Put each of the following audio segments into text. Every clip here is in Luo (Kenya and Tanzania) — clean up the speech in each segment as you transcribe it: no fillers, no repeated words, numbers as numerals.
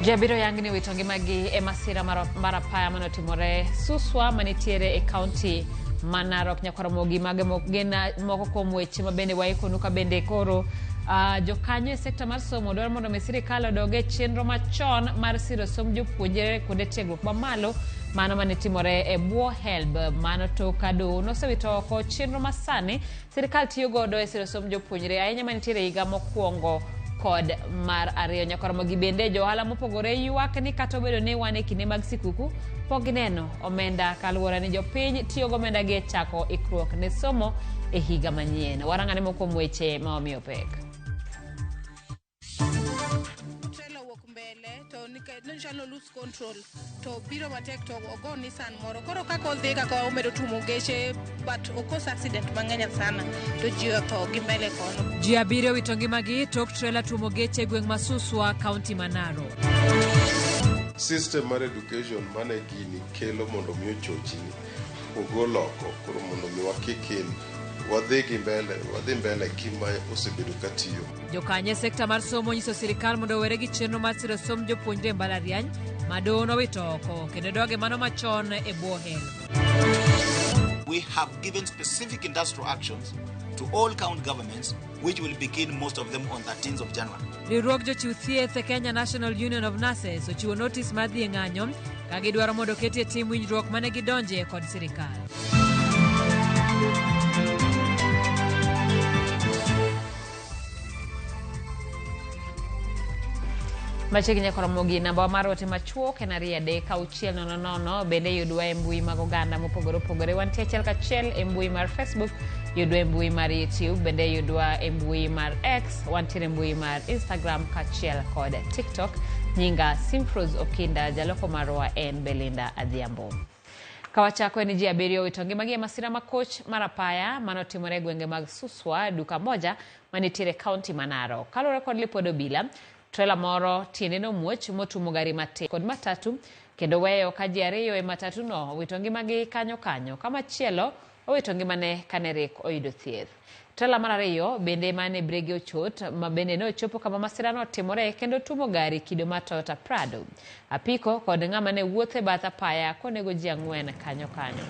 Ji abiriyo yang ni owito ngimagi e masira mar apaya mane otimore Suswa manitiere e kaunti ma Narok. Nyakwaramogi mage gin moko kuom weche ma bende waikonu ka bende koro jokanyo e sekta mar somo dwaro mondo mi sirikal odog e chenro machon mar siro somb jopuonjre kuonde tiegruok mamalo mano mane timore e bwo HELB. Mano tok ka doho nosewito oko chenro masani Sirkal tiyo godo e siro somb jopuonjre ahinya manitiere higa mokwongo kod mar ariyo. Nyakoromogi bende jo ohala mopogore ywak ni kata obedo ni wan e kinde mag sikuku, pok gineno omenda kaluwore ni jopiny tiyo gomenda gi e chako ikruok ne somo e higa manyien. Warang'ane moko kuom weche ma omiyo pek. Trailer owuok mbele to nonyalo lose control to biro matek to ogo Nissan moro. Koro kaka odhi kaka omedo tumo geche but okos accident mang'eny sana to ji otho gi mbele kono. Ji abiriyo owito ngimagi tok trela tuomo geche e gweng' ma Suswa, kaunti ma Narok. System mar education mane gini kelo mondo mi ochochni ogol oko koro mondo mi wakik in wadhi gi mbele wadhi mbele gima osebedo katiyo. Jokanyo e sekta mar somo onyiso sirikal mondo owere gi chenro mar siro somb jopuonjre e mbalariany ma doho nowito oko kendo doge mano machon e bwo HELB. We have given specific industrial actions to all county governments, which will begin most of them on 13th of January. Riwruog jochiw thieth e Kenya National Union of Nurses ochiwo notis mar dhi e ng'anyo ka gidwaro mondo oketie tim winjruok mane gidonje kod sirikal. Machiegni nyaka romo gi namba mar ote machuok en 23600. Bende yudwa e mbui mag oganda mopogore opogore. Wantie achiel kachiel e mbui mar Facebook, yudwa e mbui mar YouTube, bende yudwa e mbui mar X, wantiere e mbui mar Instagram kaachiel kod TikTok. Nyinga Simfrose Okinda, jaloko marwa en Belinda Adhiambo. Kawachako en ji abiriyo owito ngimagi e masira makoch mar apaya manotimore e gwenge mag Suswa, duka moja manitiere kaunti ma Narok. Kaluwore kod lipod obila, trela moro tiende nomuoch motumo gari matin kod matatu kendo weyo ka ji ariyo e matatu no owito ngimagi kanyo kanyo, kamachielo owito ngimane kane rik oyudo thieth. Trela mar ariyo bende mane brege ochot ma bende nochopo kama masira notimore kendo tumo gari kido mar Toyota Prado. Apiko kod ng'ama ne wuotho e bath apaya konego ji ang'wen kanyo kanyo.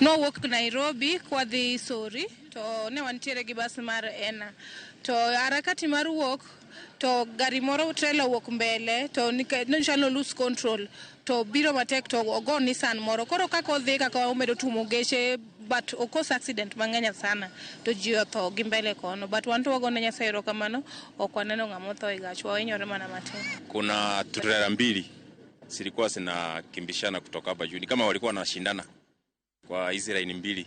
Nowuok Nairobi kwadhi Sori to ne wantiere gi bas mar Ena. To harakati mar wuok to gari moro trailer owuok mbele to nonyalo lose control to biro matek to ogo Nissan moro. Koro kaka odhi kaka omedo tumo geche but okos accident mang'eny sana to ji otho gi mbele kono. But wan to wagone Nyasaye erokamano, ok waneno ng'ama otho e gachwa, wahinyore mana matin. Kuna trela mbili zilikuwa zinakimbishana kutoka hapa juu, ni kama walikuwa wanashindana kwa hizi laini mbili,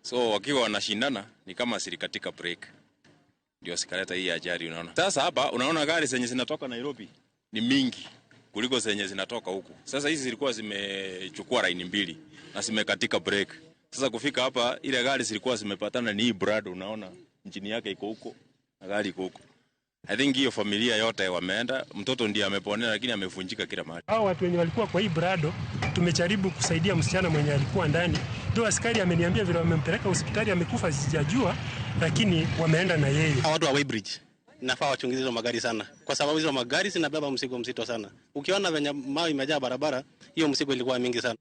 so wakiwa wanashindana ni kama zilikatika break, ndio zikaleta hii ajali. Unaona sasa hapa, unaona gari zenye zinatoka Nairobi ni mingi kuliko zenye zinatoka huku. Sasa hizi zilikuwa zimechukua laini mbili na zimekatika break. Sasa kufika hapa, ile gari zilikuwa zimepatana ni hii Prado, unaona injini yake iko huko na gari iko huko. I think hiyo familia yote wameenda, mtoto ndiye ameponea, lakini amevunjika kila mahali. Hao watu wenye walikuwa kwa hii Prado tumejaribu kusaidia msichana mwenye alikuwa ndani. Ndio askari ameniambia vile wamempeleka hospitali amekufa, sijajua, lakini wameenda na yeye. Hawa watu wa weighbridge nafaa wachunguze hizo magari sana, kwa sababu hizo magari zinabeba mzigo mzito sana. Ukiona venye mawe imejaa barabara, hiyo mzigo ilikuwa mingi sana.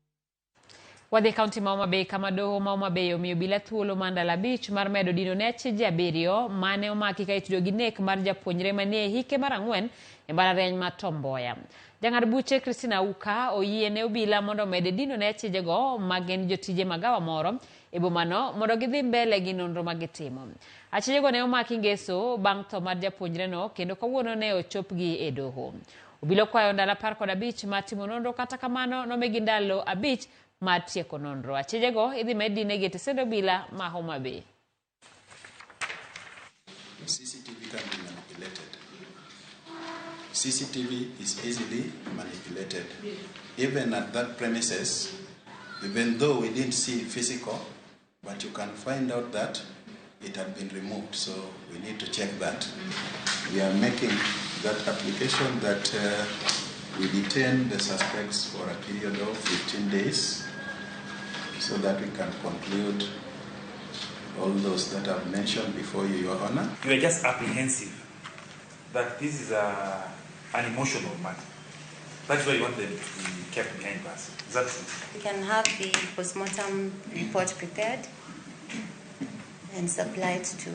Wadhi e kaunti ma Homa Bay kama doho ma Homa Bay omiyo obila thuolo mar ndalo abich mar medo dino ne achije abiriyo mane omaki ka itudo gi nek mar japuonjre manie hike mar ang'wen e mbalariany ma Tom Mboya. Jang'ad buche Christina Auka oyie ne obila mondo omed dino ne achijego ma gin jotije magawa moro e bomano mondo gidhi mbele gi nonro ma gitimo. Achijego ne omaki ngeso bang' tho mar japuonjreno kendo kawuono ne ochopgi e doho. Obila okwayo ndalo 15 mar timo nonro, kata kamano nomigi ndalo 5 mar tieko nonro. Achijego idhi med dinegi e tesend obila ma Homa Bay. CCTV can be manipulated. CCTV is easily manipulated. Even at that premises, even though we didn't see physical, but you can find out that it had been removed, so we need to check that. We are making that application that we detain the suspects for a period of 15 days so that we can conclude all those that I've mentioned before you, Your Honor. You are just apprehensive that this is an emotional matter. That's why you want them to be kept behind bars. Is that true? We can have the postmortem report prepared and supplied to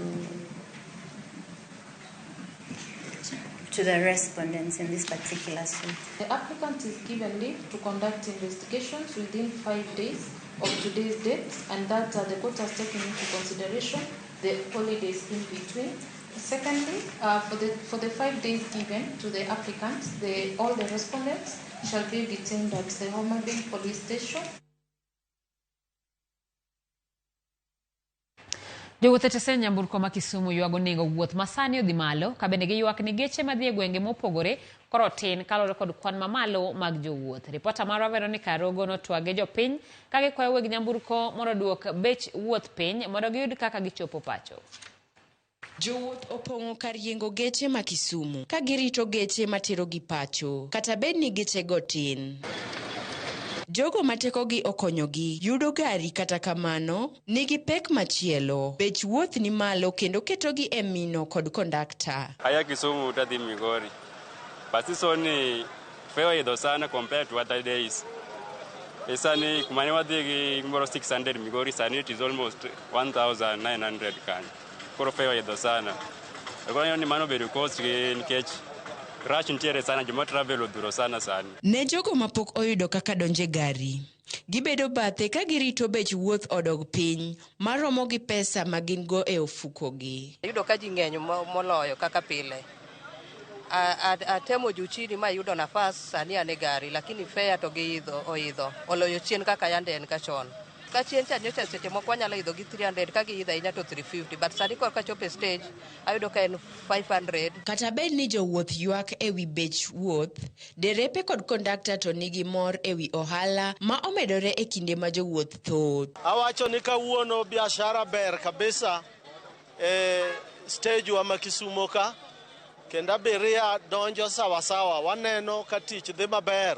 the respondents in this particular suit. The applicant is given leave to conduct investigations within 5 days of today's date, and that the court has taken into consideration the holidays in between. Secondly, for the 5 days given to the applicant, all the respondents shall be detained at the Homa Bay Police Station. Jowuoth e tesend nyamburko ma Kisumu ywago nengo wuoth ma sani odhi malo ka bende giywak ni geche madhi e gwenge mopogore koro tin kaluwore kod kwan mamalo mag jowuoth. Ripota marwa Veronica Arogo notwag gi jopiny ka gikwayo weg nyamburko mondo oduok bech wuoth piny mondo giyud kaka gichopo pacho. Jowuoth opong'o kar yiengo geche ma Kisumu ka girito geche materogi pacho kata bed ni gechego tin. Jogo ma tekogi okonyogi yudo gari kata kamano nigi pek machielo. Bech wuoth ni malo kendo ketogi e mino kod kondakta. Aya Kisumu tadhi Migori. But this one fare oidho sana compared to other days. Sani kumane wadhi gi gimoro 600 Migori sani it is almost 1900 kanyo. Koro fare oidho sana. Koro ni mano bedo cost nikech rach nitiere sana, joma travel odhuro sana sani. Ne jogo mapok oyudo kaka donje gari, gibedo bathe ka girito bech wuoth odog piny maromo gi pesa ma gin go e ofukogi. Yudo ka ji ng'eny moloyo kaka pile. Atemo juu chini ma yudo nafas sani an e gari, lakini fare to giidho oidho oloyo chien kaka yande en ka chon. Ka chien cha nyocha seche moko wanyalo idho gi 300 ka giidho ahinya to 350, but sani korka chopo e stage ayudo ka en 500. Kata bed ni jowuoth ywak e wi bech wuoth, derepe kod kondakta to nigi mor e wi ohala ma omedore e kinde ma jowuoth thoth. Awacho ni kawuono biashara ber kabisa e stage wa ma Kisumo ka, kendo abiria donjo sawasawa, waneno ka tich dhi maber,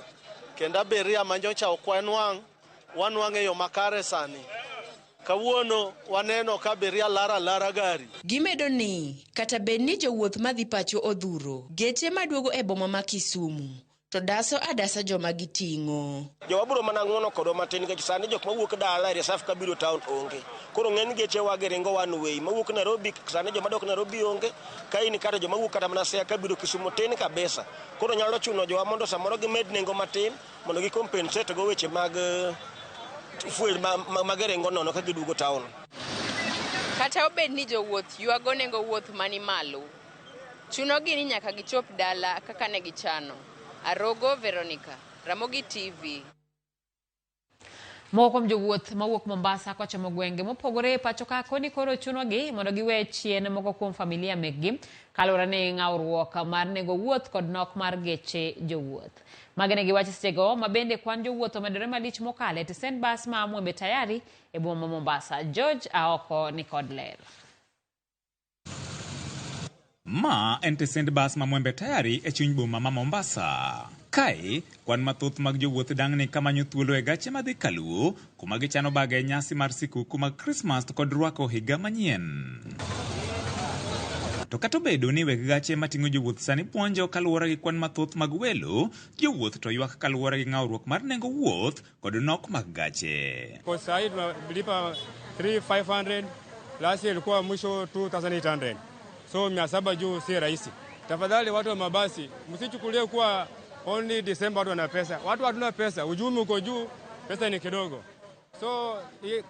kendo abiria manyocha ok wanwang' wanwang'e yo makare sani. Kawuono waneno ka abiria lara lara gari. Gimedo ni kata bed ni jowuoth madhi pacho odhuro, geche maduogo e boma ma Kisumu to daso adasa joma giting'o. Jowa biro mana ng'uono kodwa matin nikech sani jok mawuok dala e reserve kabiro town onge. Koro ng'eny geche wa giringo one way. Mawuok Nairobi sani joma dok Nairobi onge. Ka in kata joma wuok kata mana Siaya kabiro Kisumu tin kabisa. Koro nyalo chuno jowa mondo samoro gimed nengo matin mondo gi compensate go weche mag fuel ma giringo nono ka giduogo town. Kata obed ni jowuoth ywago nengo wuoth mani malo, chunogi ni nyaka gichop dala kaka ne gichano. Arogo Veronica, Ramogi TV. Moko kuom jowuoth mawuok Mombasa kochomo gwenge mopogore e pacho ka koni koro chunogi mondo giwe chien moko kuom familia mekgi kaluwore ni ng'awruok mar nengo wuoth kod nok mar geche jowuoth. Magi ne giwacho sechego ma bende kwan jowuoth omedore malich mokalo e tesend bas ma Mwembe Tayari e boma ma Mombasa. George Aoko ni kod ler. Ma en tesend bas ma Mwembe Tayari e chuny boma ma Mombasa. Kae, kwan mathoth mag jowuoth dang'ni kamanyo thuolo e gache madhi Kaluo, kuma gichano baga e nyasi mar sikuku mag Krismas kod rwako higa manyien. To kata obedo ni weg gache mating'o jowuoth sani puonjo kaluwore gi kwan mathoth mag welo, jowuoth to ywak kaluwore gi ng'awruok mar nengo wuoth kod nok mag gache. Kwa sahii tunalipa 3500, last year ilikuwa mwisho 2800. So 700 juu si rahisi. Tafadhali watu wa mabasi, msichukulie kuwa only December watu wana pesa. Watu hatuna pesa, uchumi uko juu, pesa ni kidogo. So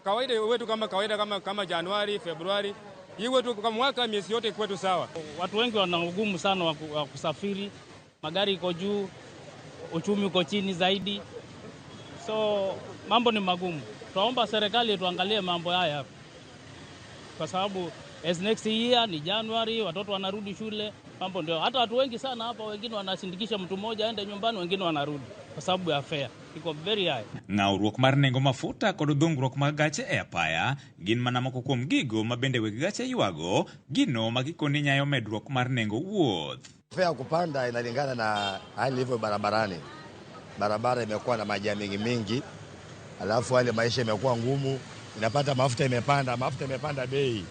kawaida wetu kama kawaida kama Januari, Februari, hii wetu kama mwaka miezi yote kwetu sawa. Watu wengi wana ugumu sana wa kusafiri, magari iko juu, uchumi uko chini zaidi. So mambo ni magumu. Tuomba serikali tuangalie mambo haya. Kwa sababu as next year ni January, watoto wanarudi shule, Mambo ndio hata watu wengi sana hapa, wengine wanasindikisha mtu mmoja aende nyumbani, wengine wanarudi kwa sababu ya fare iko very high. Ng'awruok mar nengo mafuta kod dhungruok mag gache e apaya gin mana moko kuom gigo ma bende weg gache ywago, gino ma gikone nyayo medruok mar nengo wuoth. Fea kupanda inalingana na hali ilivyo barabarani. Barabara imekuwa na maji mingi mingi, alafu hali maisha imekuwa ngumu, inapata mafuta imepanda bei,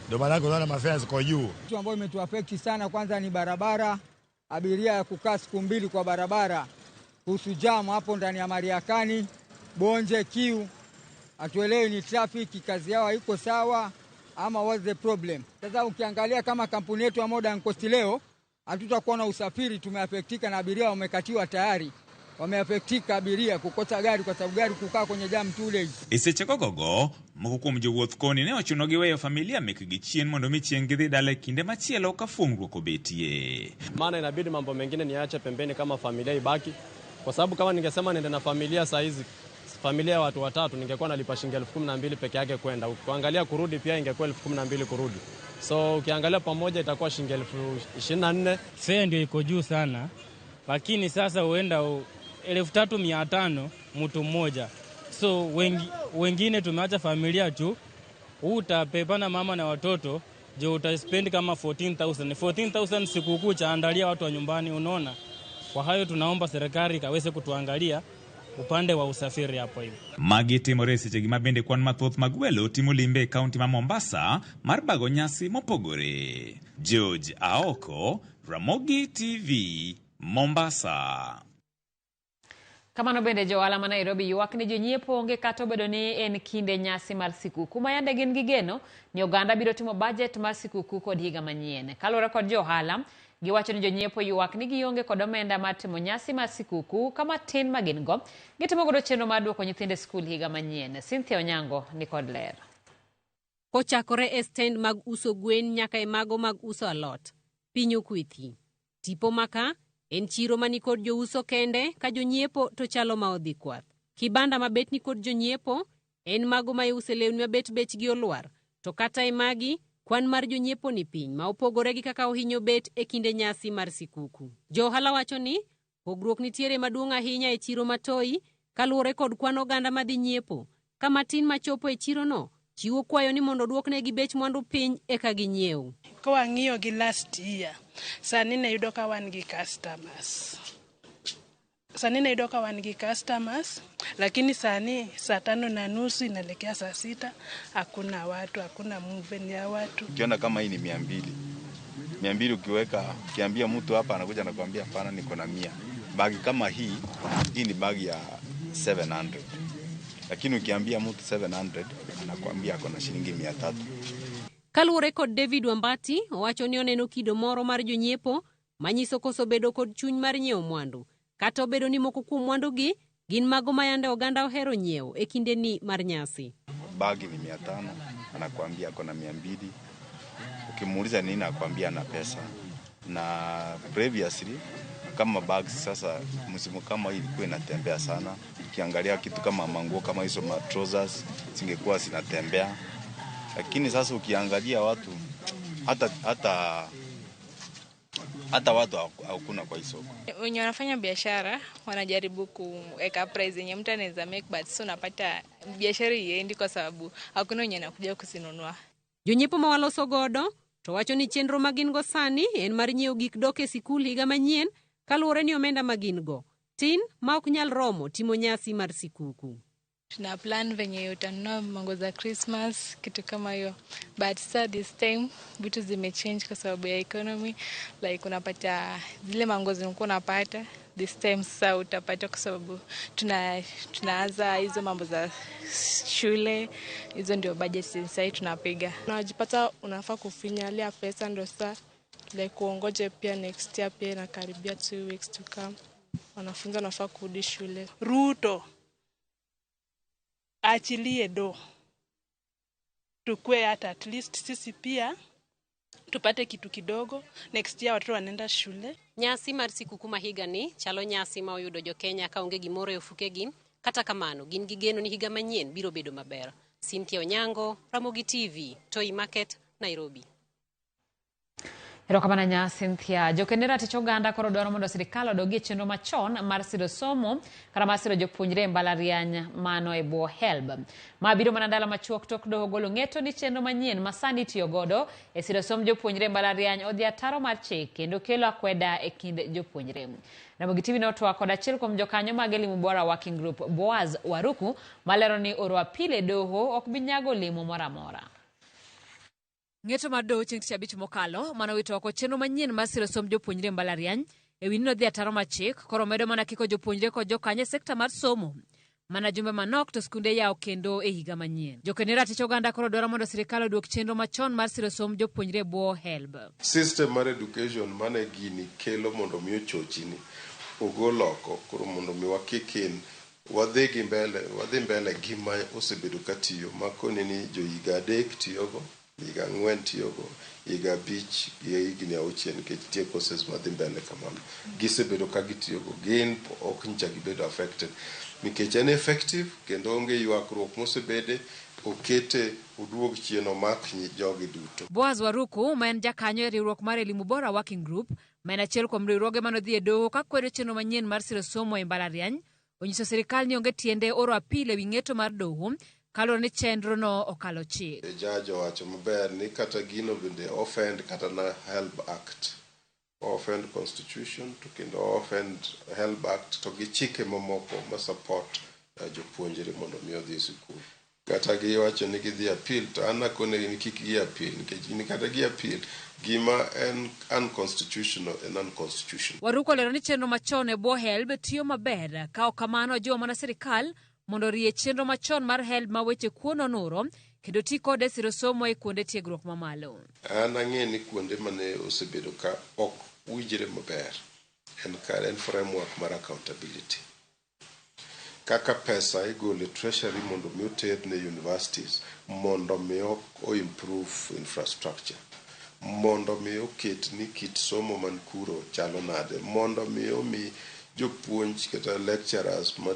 ndio maana unaona mafea ziko juu. Kitu ambayo imetuafekti sana kwanza ni barabara, abiria ya kukaa siku mbili kwa barabara, kuhusu jamu hapo ndani ya Mariakani, Bonje, Kiu, hatuelewi ni trafiki kazi yao haiko sawa ama what's the problem. Sasa ukiangalia kama kampuni yetu ya Modern Coast leo hatutakuwa na usafiri, tumeafektika na abiria wamekatiwa tayari. Wameafektika abiria kukosa gari kwa sababu gari kukaa kwenye jam 2 days. E seche gogogo, moko kuom jowuoth koni ne ochuno gi weyo familia mekgi chien mondo mi chieng' gidhi dala e kinde machielo ka fuong'ruok obetie. Maana inabidi mambo mengine niache pembeni kama familia ibaki, kwa sababu kama ningesema niende na familia saa hizi, familia ya watu watatu, ningekuwa nalipa shilingi 12,000 peke yake kwenda. Ukiangalia kurudi pia ingekuwa 12,000 kurudi. So ukiangalia pamoja itakuwa shilingi 24,000. Fare ndio iko juu sana, lakini sasa huenda 3,500 mtu mmoja. So wengine tumeacha familia tu, utapepana mama na watoto, je utaspend kama 14,000. 14,000 sikukuu cha andalia watu wa nyumbani, unaona. Kwa hayo tunaomba serikali ikaweze kutuangalia upande wa usafiri hapo hivi. Magi timore seche ma bende kwan mathoth mag welo timo limbe e kaunti ma Mombasa mar bago nyasi mopogore. George Aoko, Ramogi TV, Mombasa. Kamano bende johala ma Nairobi ywak ni jonyiepo onge kata obedo ni en kinde nyasi mar sikuku ma yande gin gi geno ni oganda biro timo budget mar sikuku kod higa manyien. Kaluwore kod johala, giwacho ni jonyiepo ywak ni gionge kod omenda mar timo nyasi mar sikuku kama tin ma gin go gitimo godo chenro mar duoko nyithindo e skul higa manyien. Cynthia Onyango ni kod ler. Kochakore e stand mag uso gwen nyaka e mago mag uso alot, piny okwethi. Tipo maka en chiro mani kod jouso kende ka jonyiepo to chalo ma odhi kwath. Kibanda mabet ni kod jonyiepo en mago ma iuse lewni mabet bechgi olwar, to kata e magi kwan mar jonyiepo ni piny ma opogore gi kaka ohinyo bet e kinde nyasi mar sikuku. Jo ohala wacho ni pogruok nitiere maduong' ahinya e chiro matoi kaluwore kod kwan oganda madhi nyiepo, ka matin machopo e chirono chiwo kwayo ni mondo oduoknegi bech mwandu piny eka ginyiew. Ka wang'iyo gi last year, sani ne yudo ka wan gi customers. Sani ne yudo ka wan gi customers, lakini sani saa 5:30 inaelekea saa 6 hakuna watu, hakuna movement ya watu. Ukiona kama hii ni 200. 200 ukiweka, ukiambia mtu hapa anakuja anakuambia hapana niko na 100. Bagi kama hii ni bagi ya 700. Lakini ukiambia mtu 700 anakuambia ako na shilingi 300. Kaluwore kod David Wambati, owacho ni oneno kido moro mar jonyiepo manyiso koso bedo kod chuny mar nyiewo mwandu, kata obedo ni moko kuom mwandugi gin mago ma yande oganda ohero nyiewo e kindeni mar nyasi. Bagi ni 500, anakuambia ako na 200. Ukimuuliza nini anakuambia na pesa. Na previously kama bags sasa msimu kama hii ilikuwa inatembea sana. Ukiangalia kitu kama manguo kama hizo ma trousers zingekuwa zinatembea. Lakini sasa ukiangalia watu hata watu hakuna kwa soko. Wenye wanafanya biashara wanajaribu kuweka price yenye mtu anaweza make, but so unapata biashara iendi kwa sababu hakuna wenye anakuja kusinunua. Jonyiepo ma waloso godo to wacho ni chenro ma gin go sani en mar nyiewo gik dok e sikul higa manyien kaluwore ni omenda ma gin go tin ma ok nyal romo timo nyasi mar sikuku. Tuna plan venye utanunua mango za Christmas kitu kama hiyo, but sasa this time vitu zimechange kwa sababu ya economy. Like unapata zile mango zilikuwa unapata this time sasa utapata kwa sababu tunaanza hizo mambo za shule, hizo ndio budget sasa tunapiga. Unajipata unafaa kufinyalia pesa ndio sasa like kuongoje pia next year pia inakaribia 2 weeks to come. Wanafunzi wanafaa kurudi shule. Ruto achilie do tukue hata at least sisi pia tupate kitu kidogo next year watoto wanaenda shule. Nyasi mar sikuku ma higani chalo nyasi ma oyudo jo Kenya ka onge gimoro e ofukegi, kata kamano gin gi geno ni higa manyien biro bedo maber. Cynthia Onyango, Ramogi TV, Toi Market, Nairobi. Erokamano nya Cynthia. Jokende ratich oganda koro dwaro mondo sirikal odogi e chenro machon mar siro somo kata mar siro jopuonjre e mbalariany mano e bwo HELB. Ma biro mana ndalo machuok tok doho golo ng'eto ni chenro manyien ma sani itiyo godo e siro somb jopuonjre e mbalariany odhi ataro mar chik kendo kelo akweda e kind jopuonjre. Ramogi TV notwak kod achiel kuom jokanyo mag Elimu Bora Working Group, Boaz Waruku, malero ni oro apil e doho ok bi nyago olemo moro amora. Ng'eto mar doho chieng' tich abich mokalo mane owito oko chenro manyien mar siro somb jopuonjre e mbalariany e wi ni nodhi ataro mar chik koro medo mana kiko jopuonjre kod jokanyo e sekta mar somo. Mana jumbe manok to skunde yawo kendo e higa manyien. Jokene ratich oganda koro dwaro mondo sirikal oduok chenro machon mar siro somb jopuonjre e bwo HELB. System mar education mane gini kelo mondo mi ochochini ogol oko koro mondo mi wa kick in wadhi gi mbele wadhi mbele gima osebedo katiyo makoni ni jo higa 3 tiyogo, higa 4 tiyogo, higa 5 gi higni 6 nikech nitie courses madhi mbele kamano. Gisebedo ka gitiyogo gin ok nyicha gibedo affected nikech en effective kendo onge ywakruok mosebede okete oduog chien omak jogi duto. Boaz Waruku ma en jakanyo e riwruok mar Elimu Bora Working Group ma en achiel kuom riwruoge manodhi e doho kakwedo chenro manyien mar siro somo e mbalariany onyiso sirikal ni onge tiende oro apil ewi ng'eto mar doho kaluwore ni chenrono okalo chik. Judge owacho maber ni kata gino bende offend kata na HELB Act, offend constitution to kendo offend HELB Act to gi chike mamoko ma support jopuonjre mondo mi odhi e sikul. Kata giwacho ni gidhi appeal to an akonegi ni kik gi appeal nikech gini kata gi appeal gima en unconstitutional en unconstitutional. Waruku olero ni chenro machon e bwo HELB tiyo maber ka ok kamano ojiwo mana sirikal mondo orie chenro machon mar HELB ma weche kuo nonuro kendo ti kode e siro somo e kuonde tiegruok mamalo. An ang'e ni kuonde mane osebedo ka ok winjre maber en kar en framework mar accountability. Kaka pesa igolo e treasury mondo mi oter ne universities mondo mi o improve infrastructure, mondo mi oket ni kit somo man kuro chalo nade, mondo mi omi jopuonj kata lecturers ma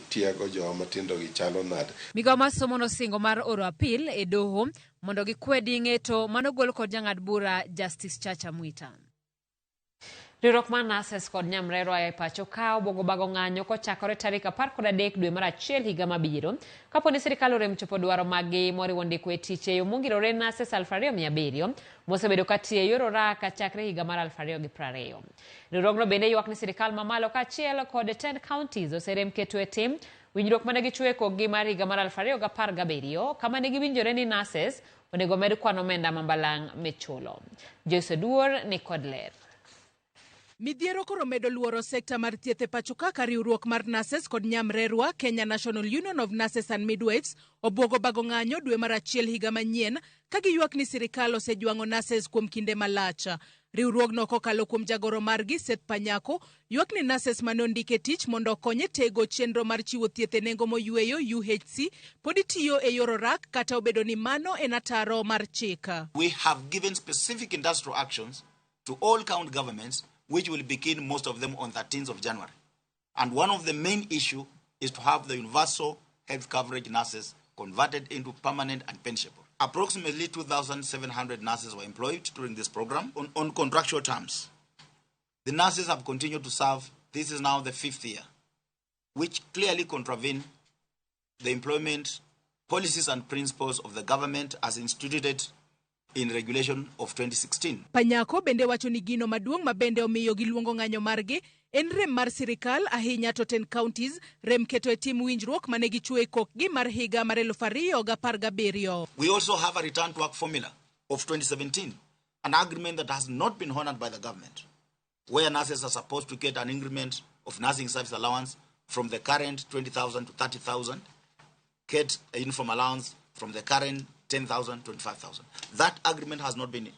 tiego jowa matindo gi chalo nade. Migawo mar somo nosingo mar oro apil e doho mondo gikwedi ng'eto manogol kod jang'ad bura Justice Chacha Mwita. Riwruok mar Nurses kod Nyamrerwa e pacho ka obuogo bago ng'anyo kochakore tarik 13 dwe mar 1 higa mabiro kapo ni sirikal orem chopo dwaro maggi moriwo ndiko e tich e yo mongirore nurses 2700 mosebedo katiyo e yor oraka chakre higa mar 2020. Riwruogno bende ywak ni sirikal mamalo kaachiel kod 10 counties oserem keto e tim winjruok mane gichwe kokgi mar higa mar 2017 kama ne giwinjore ni nurses onego med kwan omenda ma mbalang' michulo. Joyce Oduor ni kod ler. Midhiero koro medo luoro sekta mar thieth e pacho kaka riwruok mar Nurses kod Nyamrerwa Kenya National Union of Nurses and Midwives obwogo bago ng'anyo dwe mar 1 higa manyien ka giywak ni sirikal osejwang'o nurses kuom kinde malach. Riwruogno kokalo kuom jagoro margi Seth Panyako ywak ni nurses mane ondik e tich mondo okony e tego chenro mar chiwo thieth e nengo moyweyo UHC pod tiyo e yor orak kata obedo ni mano en ataro mar chik. We have given specific industrial actions to all county governments, which will begin most of them on 13th of January. And one of the main issues is to have the universal health coverage nurses converted into permanent and pensionable. Approximately 2,700 nurses were employed during this program on contractual terms. The nurses have continued to serve. This is now the 5th year, which clearly contravene the employment policies and principles of the government as instituted in regulation of 2016. Panyako bende wacho ni gino maduong' ma bende omiyo giluongo ng'anyo margi en rem mar sirikal ahinya to 10 counties rem keto e tim winjruok mane gichwe kokgi mar higa mar 2017. We also have a return to work formula of 2017, an agreement that has not been honored by the government, where nurses are supposed to get an increment of nursing service allowance from the current 20,000 to 30,000, get a uniform allowance from the current 10,000 to 25,000. That agreement has not been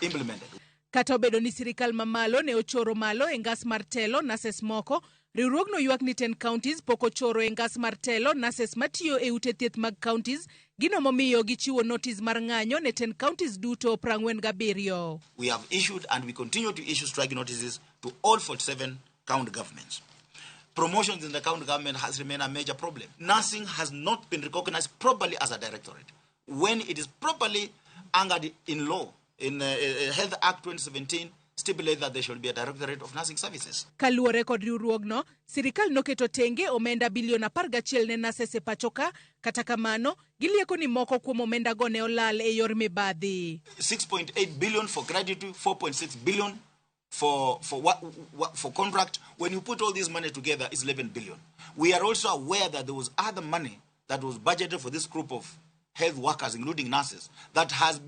implemented. Kata obedo ni sirikal mamalo ne ochoro malo e ngas mar telo nurses moko, riwruogno ywak ni 10 counties pok ochoro e ngas mar telo nurses matiyo e ute thieth mag counties, gino momiyo gichiwo notice mar ng'anyo ne 10 counties duto 47. We have issued and we continue to issue strike notices to all 47 county governments. Promotions in the county government has remained a major problem. Nursing has not been recognized properly as a directorate when it is properly anchored in law In Health Act 2017 stipulates that there should be a Directorate of Nursing Services. Kaluwore kod riwruogno, sirikal noketo tenge omenda bilion 11 ne nurses e pachoka, kata kamano, gilieko ni moko kuom omendago ne olal e yor mibadhi. 6.8 billion for gratuity, 4.6 billion for contract. When you put all this money together, it's 11 billion. We are also aware that there was other money that was budgeted for this group of health workers, including nurses, that has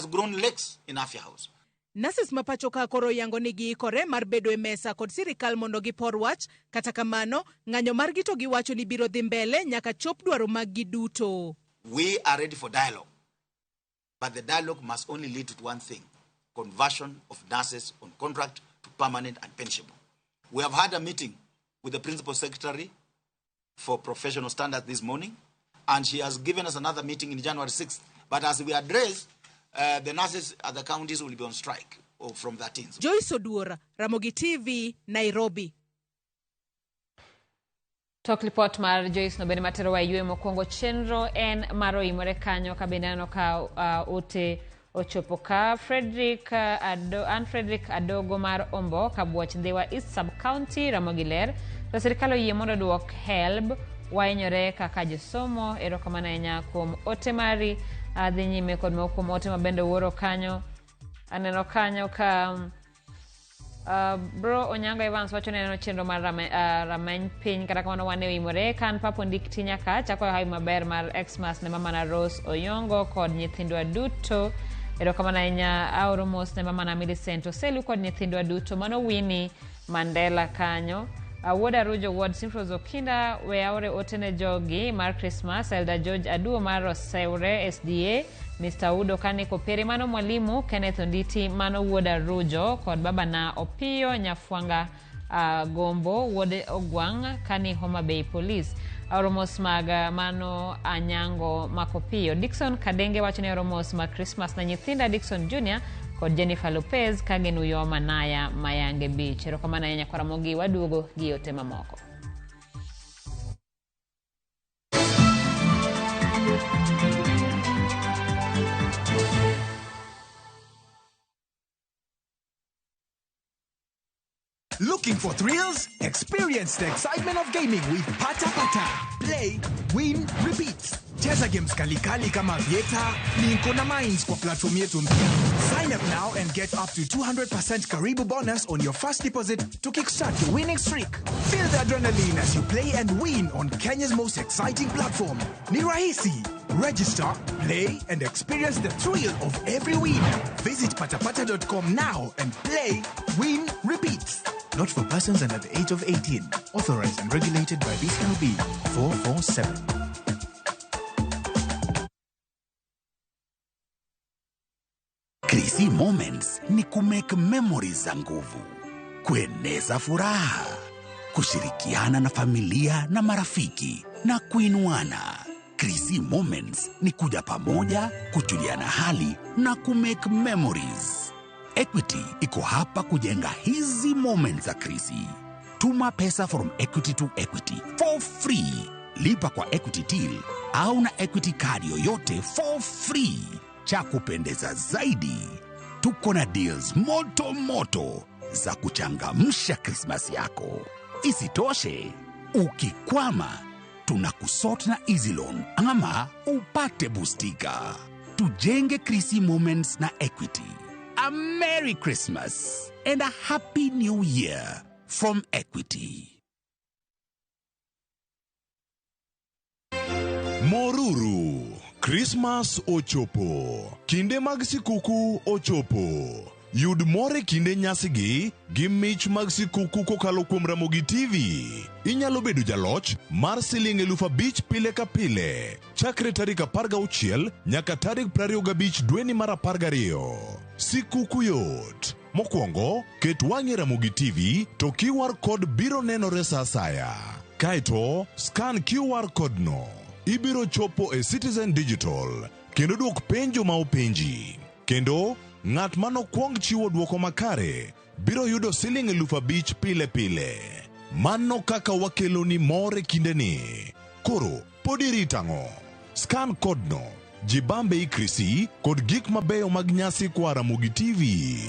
grown legs in Afia House. Nurses ma pacho ka koro yango ni giikore mar bedo e mesa kod sirikal mondo gipor wach, kata kamano, ng'anyo margi to giwacho ni biro dhi mbele nyaka chop dwaro maggi duto. We are ready for dialogue, but the dialogue must only lead to one thing: conversion of nurses on contract to permanent and pensionable. We have had a meeting with the Principal Secretary for Professional Standards this morning, and she has given us another meeting in January 6th. But as we address, the nurses at the counties will be on strike from 13th. Joyce Oduor, Ramogi TV, Nairobi. Tok lipot mar Joyce no bende materowa e yweyo mokwongo. Chenro en mar oimore kanyo ka bende aneno ka ote ochopo ka Frederick Ado, Ann Frederick Adogo mar Ombo Kabuoch Ndhiwa East Sub County Ramogi ler to sirikal oyie mondo oduok HELB wahinyore kaka josomo. Erokamano ahinya kuom ote mari. Adhi nyime kod moko kuom ote mabende wuoro kanyo. Aneno kanyo ka bro Onyango Evans wacho ni aneno chenro mar rameny piny, kata kamano wan e oimore kan papo ndik ti nyaka chako hawi maber mar Xmas ne mamana Rose Oyongo kod nyithindwa duto. Erokamano ahinya. Aoro mos ne mamana Millicent Oselu kod nyithindwa duto. Mano Winnie Mandela kanyo. Wuod Arujo Wuod Simfros Okinda we aore ote ne jogi mar Christmas. Elder George Aduo mar Oseure SDA, Mr. Udo Kane Kopere, mano mwalimu Kenneth Onditi, mano wuod Arujo kod babana Opiyo Nyafwanga Gombo wuod Ogwang' kani Homa Bay Police. Aoro mos mag mano Anyango Makopiyo. Dickson Kadenge wacho ni aoro mos mag Christmas na nyithinda Dickson Jr kod Jennifer Lopez ka gin Uyoma Naya Mayange Beach. Erokamano ahinya kwa Ramogi, waduogo gi ote mamoko. Looking for thrills? Experience the excitement of gaming with Pata Pata. Play, win, repeat. Cheza games kalikali kama Vieta, Plinko na Mines kwa platform yetu mpya. Sign up now and get up to 200% Karibu bonus on your first deposit to kickstart your winning streak. Feel the adrenaline as you play and win on Kenya's most exciting platform. Ni rahisi. Register, play, and experience the thrill of every win. Visit patapata.com now and play, win, repeat. Not for persons under the age of 18. Authorized and regulated by BCLB 447. Krisi Moments ni kumake memories za nguvu, kueneza furaha, kushirikiana na familia na marafiki na kuinuana. Krisi Moments ni kuja pamoja, kujuliana hali na kumake memories. Equity iko hapa kujenga hizi moments za Krisi. Tuma pesa from Equity to Equity for free. Lipa kwa Equity Till au na Equity card yoyote for free. Cha kupendeza zaidi, tuko na deals moto moto za kuchangamsha Krismasi yako. Isitoshe, ukikwama tunakusort na Easy Loan ama upate bustika. Tujenge Krisi Moments na Equity. A Merry Christmas and a Happy New Year from Equity. Moruru, Christmas ochopo. Kinde mag sikuku ochopo. Yud mor e kinde nyasigi gi mich mag sikuku kokalo kuom Ramogi TV. Inyalo bedo jaloch mar siling 5,000 pile ka pile chakre tarik 16 nyaka tarik 25 dweni mar 12. Sikuku yot. Mokwongo, ket wang'i e Ramogi TV to QR code biro nenore sa asaya. Kaeto, scan QR code no. Ibiro chopo e Citizen Digital kendo dwok penjo ma openji. Kendo ng'at manokwong chiwo dwoko makare biro yudo siling 5,000 pile pile. Mano kaka wakeloni mor e kindeni. Koro pod irito ang'o? Scan code no. Jibambe Ikrisi kod gik mabeyo mag nyasi kwa Ramogi TV.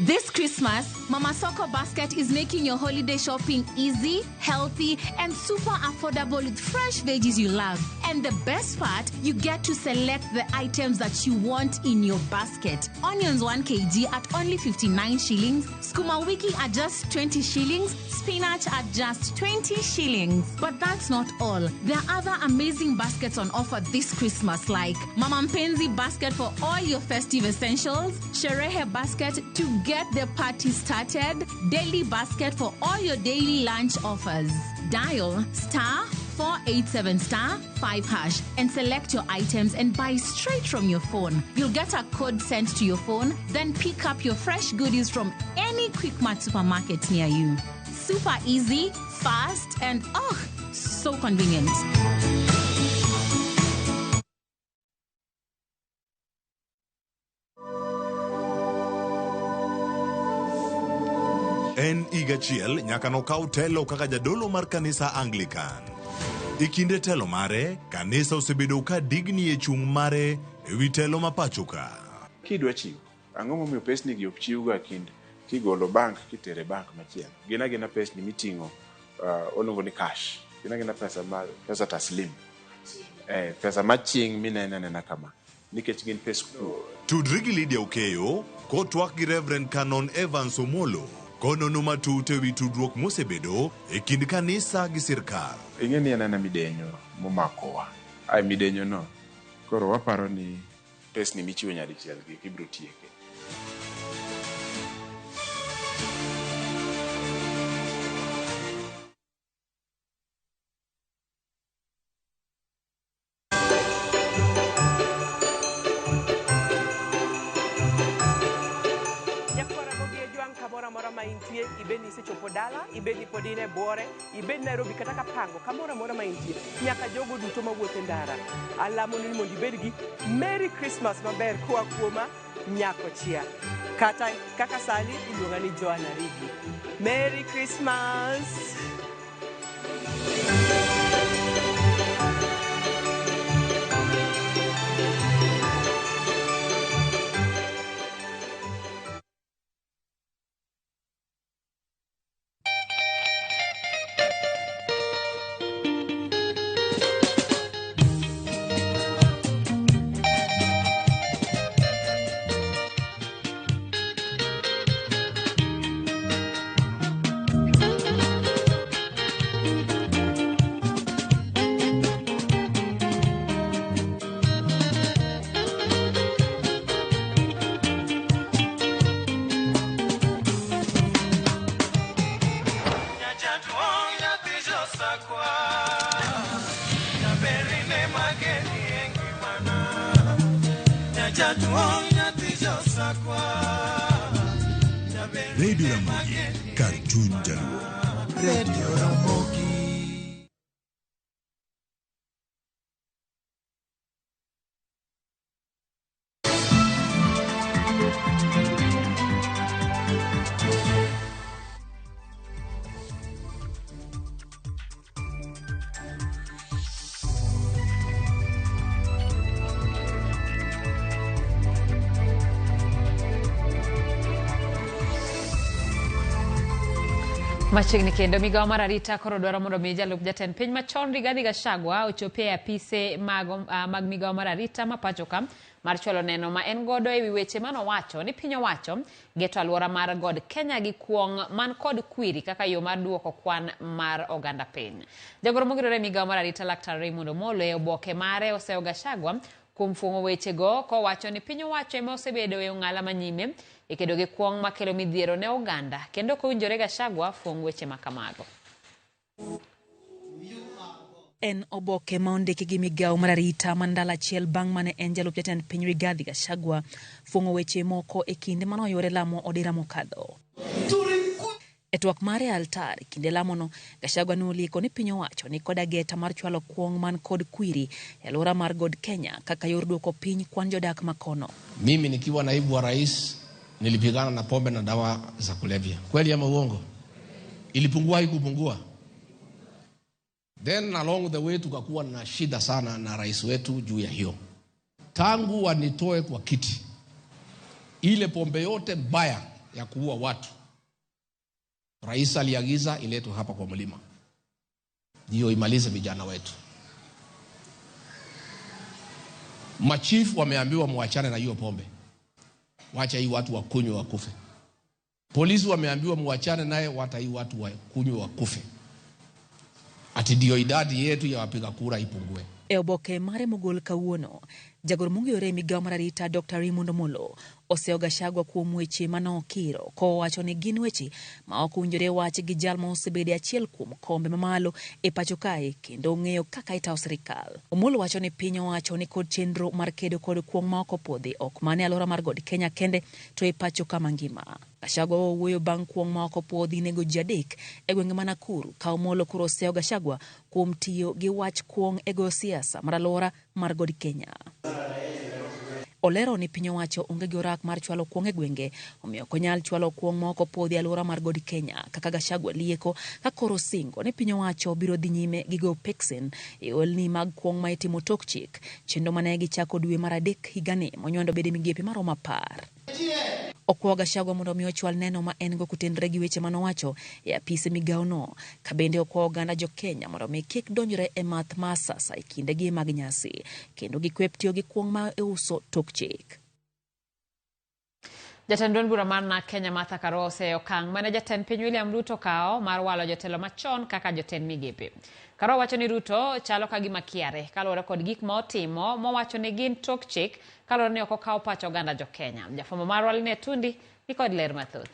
This Christmas, Mama Soko Basket is making your holiday shopping easy, healthy, and super affordable with fresh veggies you love. And the best part, you get to select the items that you want in your basket. Onions 1 kg at only 59 shillings, skuma wiki at just 20 shillings, spinach at just 20 shillings. But that's not all. There are other amazing baskets on offer this Christmas, like Mama Mpenzi basket for all your festive essentials, Sherehe basket to get the party started, daily basket for all your daily lunch offers. Dial star 487 star 5 hash and select your items and buy straight from your phone. You'll get a code sent to your phone, then pick up your fresh goodies from any Quickmart supermarket near you. Super easy, fast, and oh, so convenient. En higa achiel nyaka nokaw telo kaka jadolo mar kanisa Anglican. E kinde telo mare, kanisa osebedo ka digni e chung' mare ewi telo ma pacho ka. Kidwa chiwo, ang'o momiyo pesni gi ok chiwgo e kind kigolo bank kitere bank machielo? Gin agina pesni miting'o oluongo ni cash. Gin agina pesa ma pesa taslim. Pesa maching mineno anena kama nikech gin pes kuo. Tudri gi Lydia Okeyo kotwak gi Reverend Canon Evans Omolo konono matut ewi tudruok mosebedo e kind kanisa gi sirkal. Ing'e ni en ana midenyo momakowa. Ai midenyo no, koro waparo ni pesni michiwo nyadichiel gi ibiro tieke. Kamoro amora ma intie, ibed ni isechopo dala, ibed ni pod in e buore, ibed Nairobi kata Kapango, kamoro amora ma intie, nyaka jogo duto mawuotho e ndara. Alamo ni mondo ibed gi Merry Christmas maber koa kuoma Nyakochia. Kata kaka sani iluonga ni Joan Arigi. Merry Christmas! Radio Ramogi, kar chuny Jaluo. Radio Ramogi. Machiegni kendo migawo mar arita koro dwaro mondo mi jalup jatend piny machon Rigathi Gachagua ochopi e apise mag migawo mar arita ma pacho ka mar chwalo neno ma en godo ewi weche manowacho ni piny owacho geto alwora mar God Kenya gi kuong' man kod kwiri kaka yo mar duoko kwan mar oganda piny. Jagoro mogirore migawo mar arita Laktar Raymond Omolo e oboke mare oseyo Gachagua kuom fuong'o wechego kowacho ni piny owacho ema osebedo e ong'ala manyime e kedo gi kuong' makelo midhiero ne oganda kendo ok owinjore Gachagua fuong' weche ma kamago. En oboke ma ondiki gi migawo mar arita ma ndalo achiel bang' mane en jalup jatend piny Rigathi Gachagua fuong'o weche moko e kinde mane oyuore lamo odira mokadho. E twak mare e altar kinde lamono, Gachagua ne olieko ni piny owacho ni kod ageta mar chwalo kuong' man kod kwiri e alwora mar God Kenya kaka yor duoko piny kwan jodak makono. Mimi nikiwa naibu wa rais Nilipigana na pombe na dawa za kulevya. Kweli ama uongo? Ilipungua haikupungua? Then along the way tukakuwa na shida sana na rais wetu juu ya hiyo. Tangu wanitoe kwa kiti, ile pombe yote mbaya ya kuua watu, rais aliagiza iletwe hapa kwa mlima, ndio imalize vijana wetu. Machifu wameambiwa muachane na hiyo pombe, wacha hii watu wakunywe wakufe. Polisi wameambiwa muachane naye, wacha hii watu wakunywe wakufe, ati ndio idadi yetu ya wapiga kura ipungue. E oboke mare mogol kawuono, jagoro mong'ere e migawo mar arita Dr. Raymond Omolo oseyo Gachagua kuom weche manokiro kowacho ni gin weche ma ok owinjore wach gi jal ma osebedo e achiel kuom kombe mamalo e pacho kae kendo ong'eyo kaka itayo sirikal. Omolo wacho ni piny owacho ni kod chenro mar kedo kod kuong' ma ok opwodhi ok mana e alwora mar God Kenya kende to e pacho ka mangima. Gachagua owuoyo bang' kuong' ma ok opwodhi nego ji adek e gwenge ma Nakuru ka Omolo koro oseyo Gachagua kuom tiyo gi wach kuong' e goyo siasa mar alwora mar God Kenya. Olero ni piny owacho onge gi orak mar chwalo kuong' e gwenge, omiyo ok onyal chwalo kuong' ma ok opwodhi e alwora mar God Kenya kaka Gachagua lieko ka koro singo ni piny owacho biro dhi nyime gi goyo peksen e ohelni mag kuong' ma itimo tok chik, chenro mane gichako dwe mar adek higani monywando bede migepe maromo 10. Okwayo Gachagua mondo mi ochwal neno ma en go kotenore gi weche manowacho e apise migawono, ka bende okwayo oganda jo Kenya mondo mi kik donjre e math ma asasa e kindegi mag nyasi kendo gikwep tiyo gi kuong' ma iuso tok chik. Jatend duond bura mar NARC Kenya Martha Karua oseyo okang' mane jatend piny William Ruto kawo mar walo jotelo machon kaka jotend migepe. Karua wacho ni Ruto chalo ka gima kiare kaluwore kod gik ma otimo mowacho ni gin tok chik kaluwore ni ok okawo pach oganda jo Kenya. Jafwambo marwa Linet Tundi ni kod ler mathoth.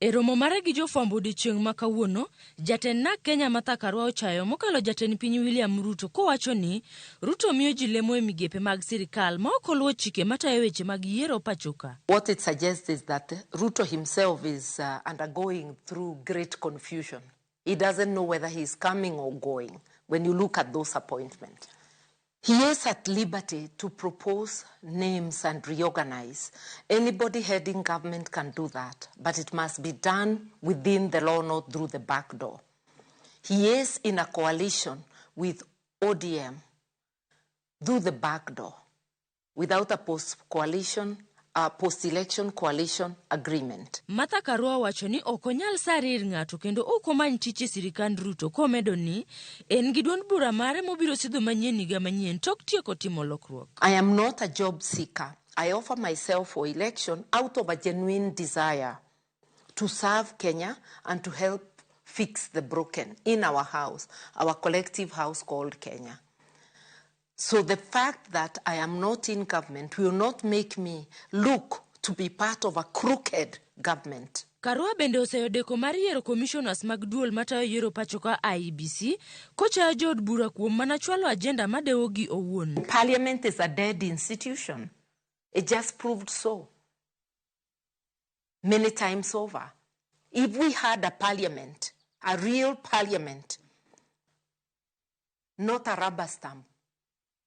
E romo mare gi jofwambo odiechieng' ma kawuono, jatend NARC Kenya Martha Karua ochayo mokalo jatend piny William Ruto kowacho ni Ruto miyo ji lemo e migepe mag sirikal ma ok oluwo chike matayo weche mag yiero pacho ka. What it suggests is that Ruto himself is undergoing through great confusion. He doesn't know whether he is coming or going when you look at those appointments. He is at liberty to propose names and reorganize. Anybody heading government can do that, but it must be done within the law, not through the back door. He is in a coalition with ODM through the back door, without a post-election coalition agreement. Martha Karua wacho ni ok onyal sare ir ng'ato kendo ok omany tich e sirikand Ruto komedo ni en gi duond bura mare mobiro sidho manyien higa manyien tok tieko timo lokruok. I am not a job seeker. I offer myself for election out of a genuine desire to serve Kenya and to help fix the broken in our house, our collective house called Kenya. So the fact that I am not in government will not make me look to be part of a crooked government. Karua bende oseyo deko mar yiero commissioners mag duol matayo yiero pacho ka IEBC kochayo jood bura kuom mana chwalo agenda madewogi owuon. Parliament is a dead institution. It just proved so many times over. If we had a parliament, a real parliament, not a rubber stamp,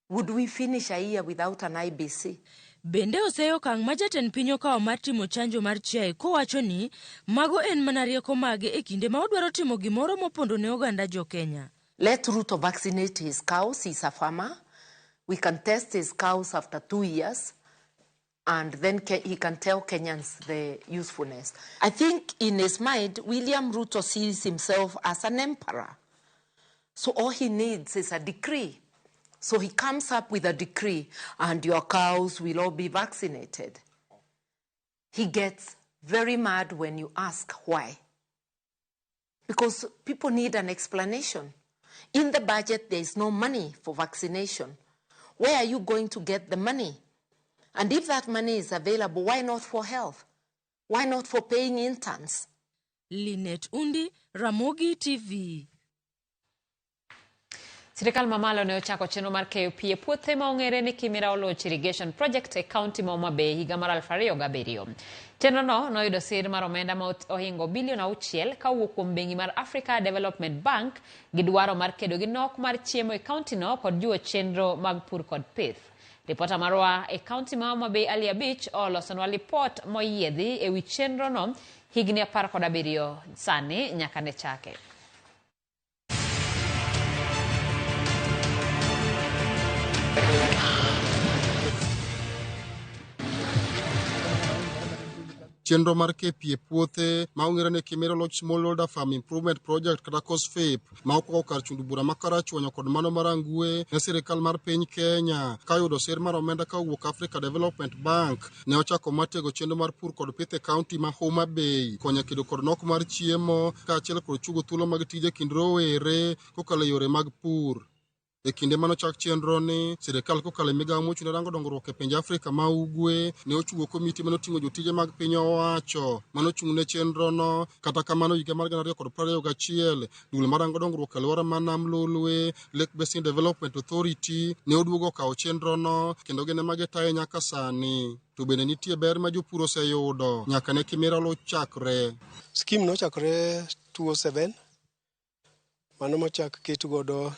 would we finish a year without an IBC? Bende oseyo okang' ma jatend piny okawo mar timo chanjo mar chiaye kowacho ni mago en mana rieko mage e kinde ma odwaro timo gimoro mopondo ne oganda jo Kenya. Let Ruto vaccinate his cows. He's a farmer. We can test his cows after 2 years, and then he can tell Kenyans the usefulness. I think in his mind, William Ruto sees himself as an emperor. So all he needs is a decree. So he comes up with a decree, and your cows will all be vaccinated. He gets very mad when you ask why. Because people need an explanation. In the budget, there is no money for vaccination. Where are you going to get the money? And if that money is available, why not for health? Why not for paying interns? Linet Undi, Ramogi TV. Sirikal mamalo ne ochako chenro mar keyo pi e puothe ma ong'ere ni Kimira Oloch Irrigation Project e kaunti ma Homa Bay higa mar 2007. Chenro no noyudo sir mar omenda ma ohingo bilion 6 kowuok kuom bengi mar Africa Development Bank gi dwaro mar kedo gi nok mar chiemo e kaunti no kod jiwo chenro mag pur kod pith. Ripota marwa e kaunti ma Homa Bay Ali Abich olosonwa lipot moyiedhi e wi chenrono higni 17 sani nyaka ne chake. Chenro mar KPA puothe ma ong'ere ni Kimira Oluoch Smallholder Farm Improvement Project kata KOSFIP ma okwako kar chund bura ma Karachuonyo kod mano mar Rangwe ne sirikal mar piny Kenya ka oyudo sir mar omenda ka owuok Africa Development Bank ne ochako mar tego chenro mar pur kod pith e kaunti ma Homa Bay konyo kedo kod nok mar chiemo kaachiel kod chugo thuolo mag tije kind rowere kokalo e yore mag pur. E kinde manochak chenro ni, sirikal kokalo e migawo mochung' ne rango dongruok e pinje Afrika ma Ugwe ne ochugo komiti manoting'o jotije mag piny owacho manochung' ne chenrono. Kata kamano, higa mar 2021, duol marango dongruok e alwora ma Nam Lolwe, Lake Basin Development Authority, ne oduogo okawo chenrono kendo gin ema gitaye nyaka sani. To bende nitie ber ma jopur oseyudo nyaka ne Kimira Oluoch chakre. Skim nochakore 2007, mano mochak ket godo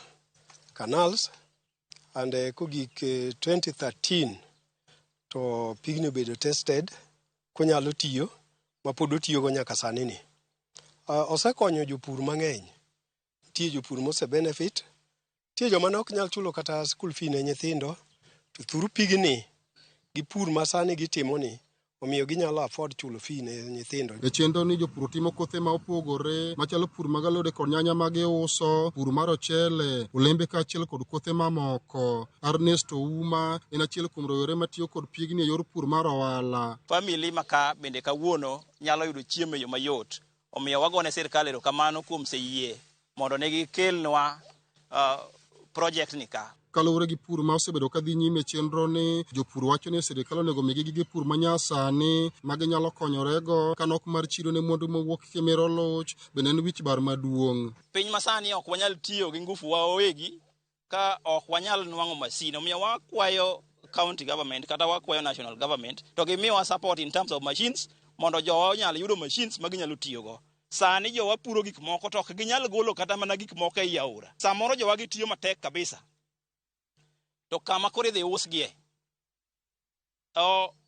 canals, and kogik 2013 to pigni obedo tested konyalo tiyo ma pod otiyogo nyaka sani ni. Osekonyo jopur mang'eny. Nitie jopur mose benefit, nitie joma ne ok nyal chulo kata school fee ne nyithindo, to through pigni gi pur ma sani gitimo ni omiyo ginyalo afford chulo fee ne nyithindo. E chenro ni jopur timo kothe ma opogore machalo pur mag alode kod nyanya ma giuso, pur mar ochele, olembe kaachiel kod kothe mamoko. Ernest Ouma en achiel kuom rowere matiyo kod pigni e yor pur mar ohala. Famili ma ka bende kawuono nyalo yudo chiemo e yo mayot. Omiyo wagone sirkal erokamano kuom seyie mondo ne gikelnwa project ni ka. Kaluwore gi pur ma osebedo ka dhi nyime chenro ni, jopur wacho ni sirikal onego migi gige pur manyasani ma ginyalo konyorego ka nok mar chiro ne mwandu mowuok Kimira Oluoch bende en wich bar maduong'. Piny masani ok wanyal tiyo gi ngufu wa wawegi ka ok wanyal nwang'o masin. Omiyo wakwayo county government kata wakwayo national government to gimiwa support in terms of machines mondo jowa onyal yudo machines ma ginyalo tiyogo. Sani jowa puro gik moko to ok ginyal golo kata mana gik moko ei aora. Samoro jowa gitiyo matek kabisa. To kama koro idhi usgie.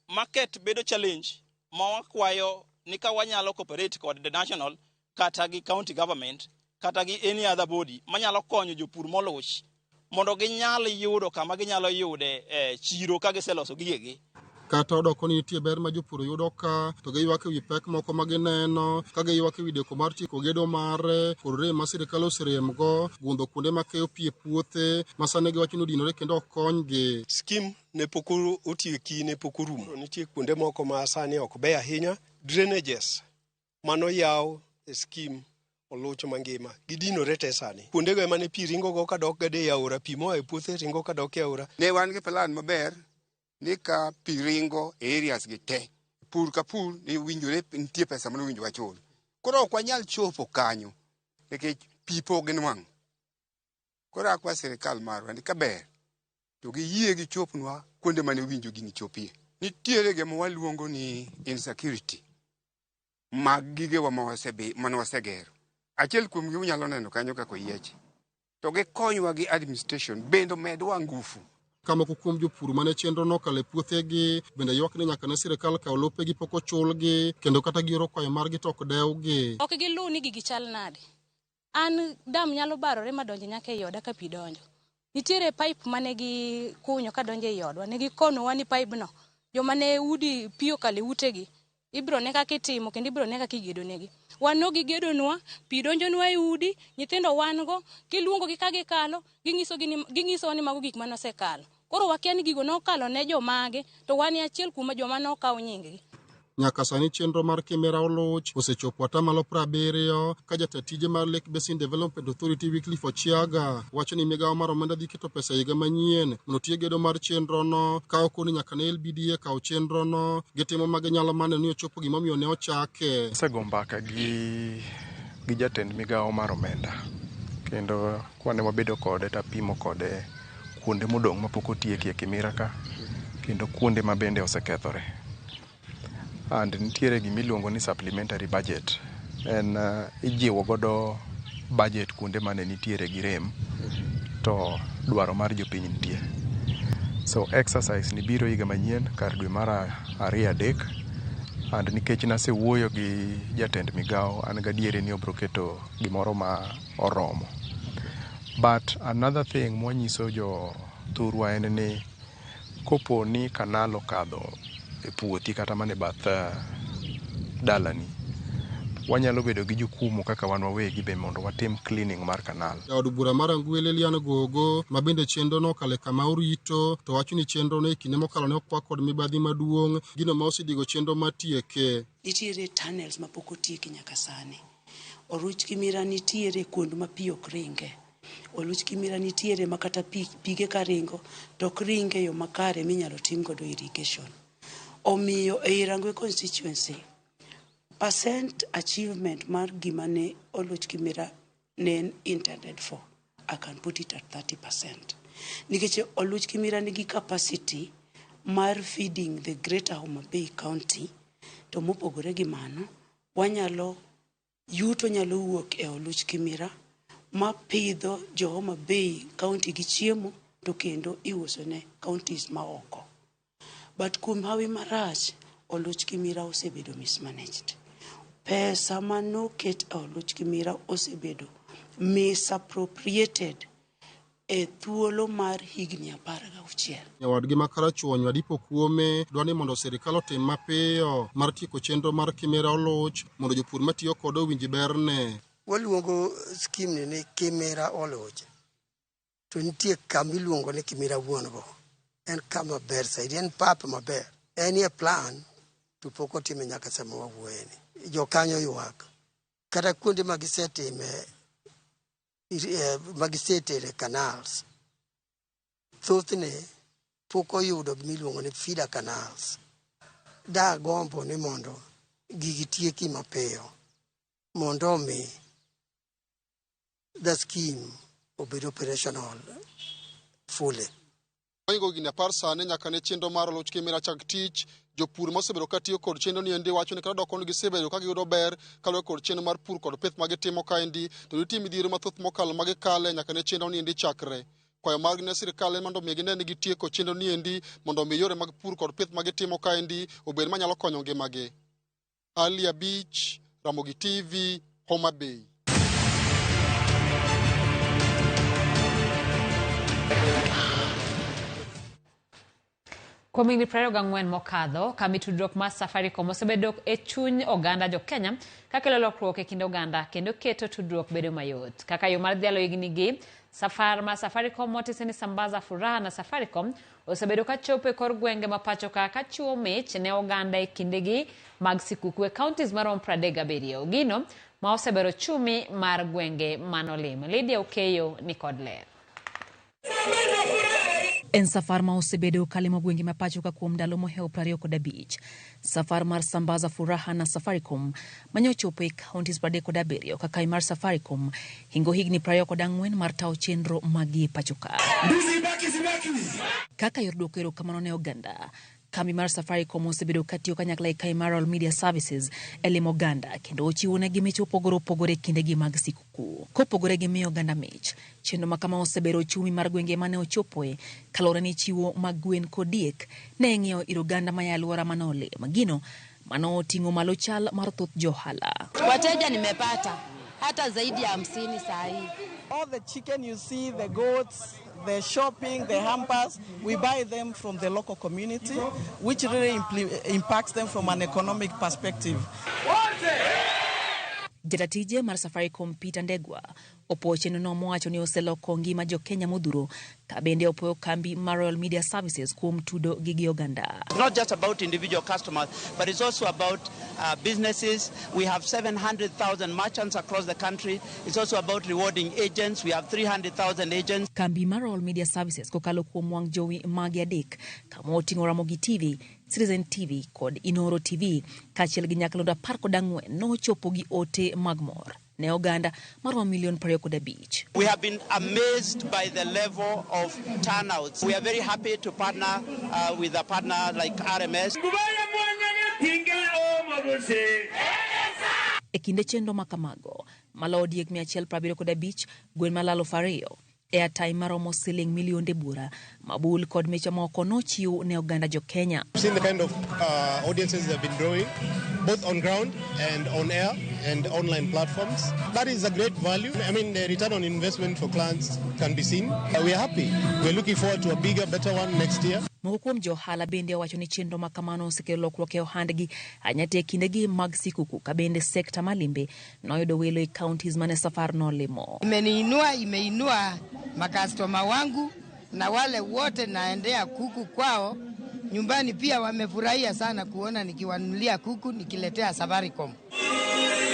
Market bedo challenge ma wakwayo ni ka wanyalo cooperate kod the national kata gi county government kata gi any other body manyalo konyo jopur moluch mondo ginyal yudo kama ginyalo yude chiro ka giseloso gigegi. Kata odoko ni nitie ber ma jopur yudo ka, to giywak ewi pek moko ma gineno, ka giywak ewi deko mar tieko gedo mare, kod rem ma sirikal oseremgo, gundho kuonde ma keyo pi e puothe, ma sani giwacho ni odinore kendo ok konygi. Skim ne pok otieki, ne pok orumo. Nitie kuonde moko ma sani ok beyo ahinya. Drainages mano yaw e skim oluch mangima, gidinore te sani. Kuondego ema ne pi ringo go kadok gade e aora, pi moa e puothe ringo kadok e aora. Ne wan gi plan maber ni ka pi ringo e areas gi te, pur ka pur ni winjore nitie pesa mane owinjo wachul. Koro ok wanyal chopo kanyo nikech pi pok ginwang'o. Koro akwa sirikal marwa ni kaber to giyie gichopnwa kuonde mane owinjo gini chopie. Nitiere gima waluongo ni insecurity mag gigewa mane wasegero. Achiel kuomgi unyalo neno kanyo kaka oyiechi. To gikonywa gi administration bende omedwa ngufu. Ka moko kuom jopur mane chenro nokalo e puothegi bende ywak ni nyaka ne sirikal kaw lopegi pok ochulgi kendo kata gioro kwayo margi to ok dewgi. Ok giluw ni gigi chal nade. An dam nyalo barore madonj nyaka ei oda ka pi donjo. Nitiere pipe mane gikunyo kadonjo ei odwa. Ne gikonowa ni pipe no, joma ne udi pi okalo e utegi, ibiro ne kaka itimo kendo ibiro ne kaka igedo negi. Wan no gigedonwa, pi donjonwa e udi, nyithindo wan go, kiluongogi ka gikalo, ginyisowa ni mago gik mane osekalo. Koro wakia ni gigo nokalo ne jomage, to wan e achiel kuom joma nokaw nying gi. Nyaka sani chenro mar Kimira Oluoch osechopo 70% ka jata tije mar Lake Basin Development Authority Wycliffe Ochiaga wacho ni migawo mar omenda dhi keto pesa higa manyien mondo otiek gedo mar chenrono ka okoni nyaka ne LBDA kaw chenrono gitimo ma ginyalo mar neno ni ochopo gimomiyo ne ochake. Asego mbaka gi jatend migawo mar omenda kendo kwane wabedo kode tapimo kode kuonde modong' mapok otieki e Kimira ka kendo kuonde ma bende osekethore. And nitiere gimiluongo ni supplementary budget. En ijiwo godo budget kuonde mane nitiere gi rem to dwaro mar jopiny nitie. So exercise ni biro higa manyien kar dwe mar ariyo adek and nikech nasewuoyo gi jatend migao an gadieri ni obro keto gimoro ma oromo. But another thing mwanyiso jo thurwa en ni kopo ni kanal okadho e puothi kata mana e bath dalani, wanyalo bedo gi jukumu kaka wan wawegi be mondo watim cleaning mar kanal. Jaod bura mar Rangwe Lilian Gogo ma bende chenro no okale kama orito to wacho ni chenro no e kinde mokalo ne okwak kod mibadhi maduong' gino ma osedigo chenro mar tieke. Nitiere tunnels mapok otieki nyaka sani. Oruch Kimira nitiere kuond ma pi ok ringe. Oluch Kimira nitiere ma kata pi, pige ka ringo to ok ringe e yo makare minyalo tim godo irrigation. Omiyo ei Rangwe constituency, percent achievement mar gima ne Oluch Kimira ne en intended for, I can put it at 30%. Nikech Oluch Kimira nigi capacity mar feeding the greater Homa Bay County, to mopogore gi mano, wanyalo yuto nyalo wuok e Oluch Kimira mapidho jo Homa Bay County gi chiemo to kendo iuso ne counties ma oko. But kuom hawi marach, Oluch Kimira osebedo mismanaged. Pesa manoket e Oluch Kimira osebedo misappropriated e thuolo mar higni 16. Nyawadgi ma Karachuonyo Adipo Kuome dwa ni mondo sirikal otim mapiyo mar tieko chenro mar Kimira Oluch mondo jopur matiyo kode owinj berne. Waluongo scheme ni Kimira Oluch to nitie kama iluongo ni Kimira wuon go. En kama ber saidi, en pap maber. En e plan to pok otime nyaka sama wawuoyeni. Jokanyo ywak. Kata kuonde ma gisetime ma gisetere canals, thothne pok oyudo gimiluongo ni feeder canals. Dagombo ni mondo gigi tieki mapiyo mondo omi the scheme obed operational fully. Mohingo higni 10 sani nyaka ne chenro mar Oluch Kimira chak tich, jopur mosebedo katiyo kod chenro ni endi wacho ni kata doko ni gisebedo ka giyudo ber kaluwore kod chenro mar pur kod pith magitimo kaendi, to nitie midhiero mathoth mokalo magikale nyaka ne chenro ni endi chakre. Kwayo margi ne sirikal en mondo mi gine ni gitieko chenro ni endi mondo mi yore mag pur kod pith magitimo kaendi obed manyalo konyo ngimagi. Ali Abich, Ramogi TV, Homa Bay. Kuom higni 24 mokadho, kambi tudruok mar Safaricom osebedo e chuny oganda jo Kenya kakelo lokruok e kind oganda kendo keto tudruok bedo mayot. Kaka yo mar dhialo higni gi, safar mar Safaricom motisi ni Sambaza Furaha na Safaricom osebedo kachopo e kor gwenge ma pacho ka kachiwo mich ne oganda e kindegi mag sikuku e counties maromo 37. Gino ma osebero chumi mar gwenge manolim. Lydia Okeyo ni kod ler. En safar ma osebedo kalimo gwenge ma pacho ka kuom ndalo mohewo 25. Safar mar Sambaza Furaha na Safaricom manyochopo e counties 37 kaka mar Safaricom hingo higni 24 mar tawo chenro magi e pacho ka. Kaka yor duoko erokamano ne oganda, kambi mar Safaricom osebedo katiyo kanyakla e kai mar Royal Media Services e limo oganda kendo ochiwo negi mich mopogore opogore e kindegi mag sikukuu. Kopogore gi miyo oganda mich, chenro ma kama osebero ochumi mar gwenge mane ochopoe kaluwore ni chiwo mag gwen kod diek ne ing'iewo ir oganda maya alwora mane olim. Gino mano oting'o malo chal mar thoth johala. Wateja nimepata hata zaidi ya 50 saa hii. All the chicken you see, the goats, the shopping, the hampers, we buy them from the local community, which really impacts them from an economic perspective. Jatatije mar Safaricom Peter Ndegwa opuoyo chenrono mowacho ni oseloko ngima jo Kenya modhuro ka bende opuoyo kambi mar Royal Media Services kuom tudo gi gi oganda. It's not just about individual customers, but it's also about businesses. We have 700,000 merchants across the country. It's also about rewarding agents. We have 300,000 agents. Kambi mar Royal Media Services kokalo kuom wang' jowi mage adek kama oting'o Ramogi TV, Citizen TV kod Inoro TV kaachiel gi nyakalondo 14 nochopo gi ote mag mor ne oganda maromo milion 25. We have been amazed by the level of turnouts. We are very happy to partner with a partner like RMS. E kinde chenro ma kamago, malo diek 175, gwen malalo 2, Airtime maromo siling milionde bura, mabul kod mich moko nochiw ne oganda jo Kenya. We've seen the kind of audiences they've been drawing, both on ground and on air and online platforms. That is a great value. I mean, the return on investment for clients can be seen. We are happy. We're looking forward to a bigger, better one next year. Moko kuom jo ohala bende owacho ni chenro ma kamano osekelo lokruok e ohandgi ahinya e kindegi mag sikuku ka bende sekta mar limbe noyudo welo e counties mane safar nolimo. Imeniinua, imeinua makastoma wangu na wale wote naendea kuku kwao nyumbani pia wamefurahia sana kuona nikiwanunulia kuku nikiletea Safaricom.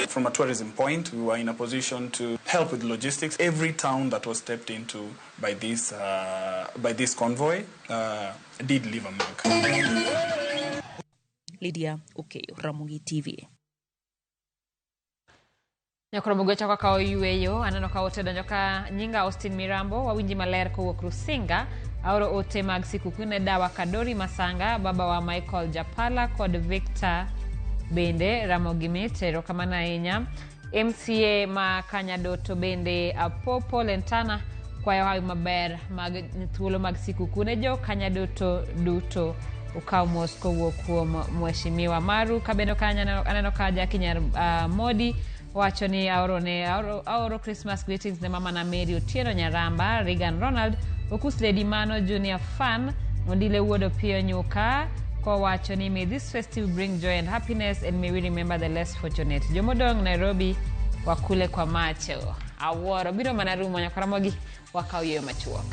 From a tourism point, we were in a position to help with logistics. Every town that was stepped into by this convoy did leave a mark. Lydia Okeyo, Ramogi TV. Nyakoromogo chako ka oyweyo aneno ka ote donjo ka nyinga Austin Mirambo wawinji maler kowuok Rusinga aoro ote mag sikuku ne dawa Kadori Masanga baba wa Michael Japala kod Victor bende Ramogi mit erokamano ahinya MCA ma Kanyadoto bende Apopo Lentana kwayo hawi maber mag thuolo mag sikuku ne jo Kanyadoto duto ukaw mos kowuok kuom mheshimiwa Maru kabendo kanyo aneno ka Jackie Nyar Modi wacho ni aoro ne aoro Christmas greetings ne mama na Mary Otieno Nyaramba, Regan Ronald, Okus Lady Mano Junior Fan, Mondile Wuod Opiyo Nyuka kowacho ni may this festive bring joy and happiness and may we remember the less fortunate. Jomodong Nairobi wakule kwa macho. Awuoro biro mana rumo nyaka Ramogi wakaw yweyo machuok.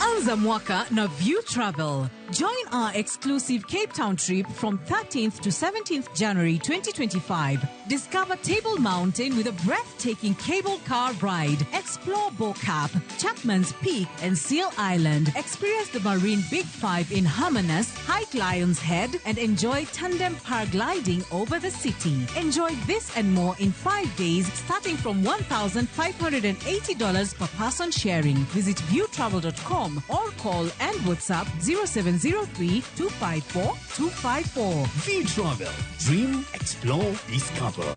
Anza mwaka na View Travel. Join our exclusive Cape Town trip from 13th to 17th January 2025. Discover Table Mountain with a breathtaking cable car ride. Explore Bo-Kaap, Chapman's Peak and Seal Island. Experience the Marine Big Five in Hermanus, hike Lion's Head and enjoy tandem paragliding over the city. Enjoy this and more in 5 days starting from $1,580 per person sharing. Visit viewtravel.com or call and WhatsApp 0703 254 254. View Travel. Dream, explore, discover.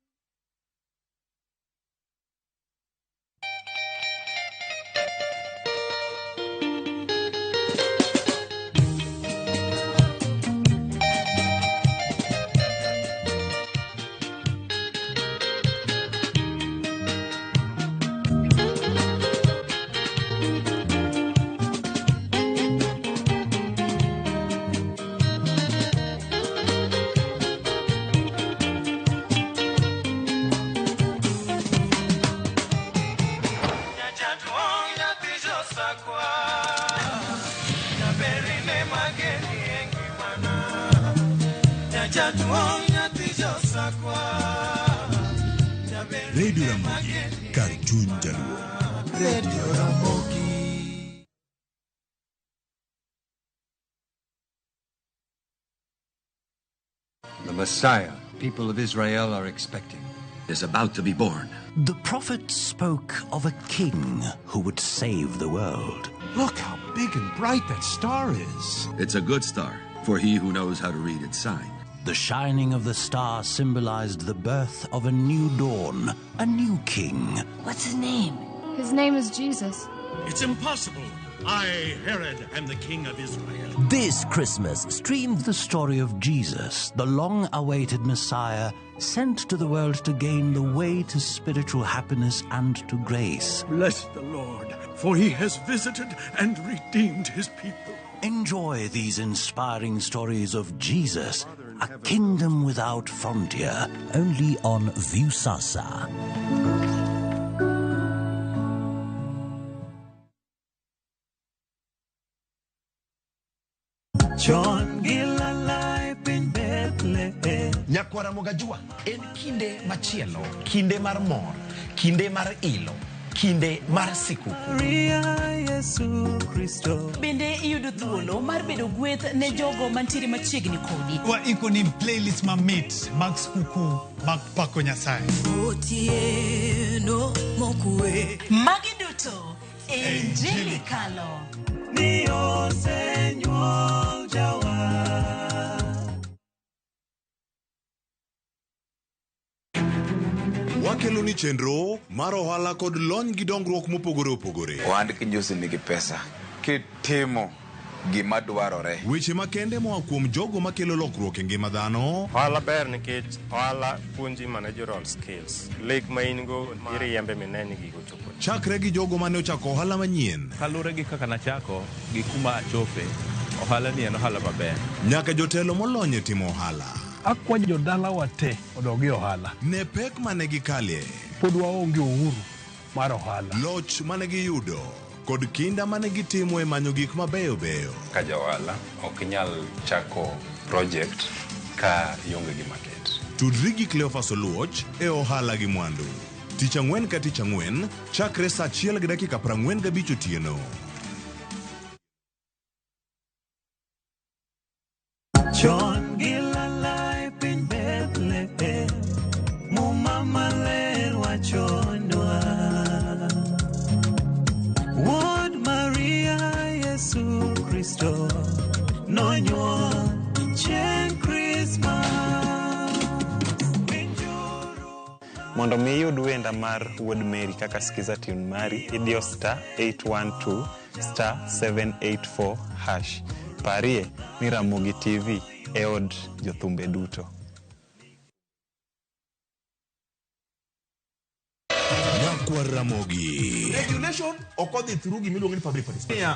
Radio Ramogi, kar chuny jaluo. Radio Ramogi. The Messiah people of Israel are expecting is about to be born. The prophet spoke of a king who would save the world. Look how big and bright that star is. It's a good star for he who knows how to read its sign. The shining of the star symbolized the birth of a new dawn, a new king. What's his name? His name is Jesus. It's impossible. I, Herod, am the king of Israel. This Christmas, stream the story of Jesus, the long-awaited Messiah, sent to the world to gain the way to spiritual happiness and to grace. Bless the Lord, for he has visited and redeemed his people. Enjoy these inspiring stories of Jesus, a kingdom without frontier, only on Viusasa. John Gilala in Bethlehem. Nyakwara Mogajua en kinde machielo, kinde mar mor, kinde mar ilo, kinde mar sikuku. Yesu Kristo. Bende iyudo thuolo mar bedo gweth ne jogo mantiere machiegni kodi. Waiko ni playlist mamit mag skuku mag pako Nyasaye. Otieno mokwe. Magi duto e Injili Kalo. Ni osenyuol jawar. Wakelo ni chenro mar ohala kod lony gi dongruok mopogore opogore. Ohand kinjosi nigi pesa kitimo gima dwarore. Weche makende moa kuom jogo makelo lokruok e ngima dhano. Ohala ber nikech ohala puonji managerial skills. Lek ma in go iriembe mine ni gigo chopo. Chakre gi jogo mane ochako ohala manyien. Kaluwore gi kaka nachako gi kuma achope, ohala ni en ohala maber. Nyaka jotelo molony e timo ohala. Akwayo jodalawa te odog e ohala. Ne pek mane gikalie. Pod waonge uhuru mar ohala. Loch mane giyudo kod kinda mane gitimo e manyo gik mabeyo beyo. Ka ja ohala ok inyal chako project ka ionge gi market. Tudri gi Cleophas Oluoch e ohala gi mwandu. Tich ang'wen ka tich ang'wen chakre saa 1:45 otieno. Chon gi lala e piny Bethlehem, Muma maler wachonwa. Wuod Maria Yesu Kristo nonyuol chieng' Krismas. Mondo mi iyud wenda mar Wuod Mary kaka Skiza tune mari, idiyo star 812 star 784 hash. Parie ni Ramogi TV e od jothumbe duto. Nyakwar Ramogi. Regulation ok odhi through gimiluongo ni public participation.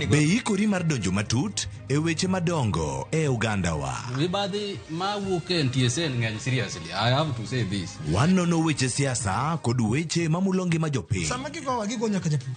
Be ikori mar donjo matut e weche madongo e ogandawa? Mibadhi mawuok e NTSA ng'eny seriously. I have to say this. Wanono weche siasa kod weche mamulo ngima jopiny. Sama gigowa gigo nyaka japur.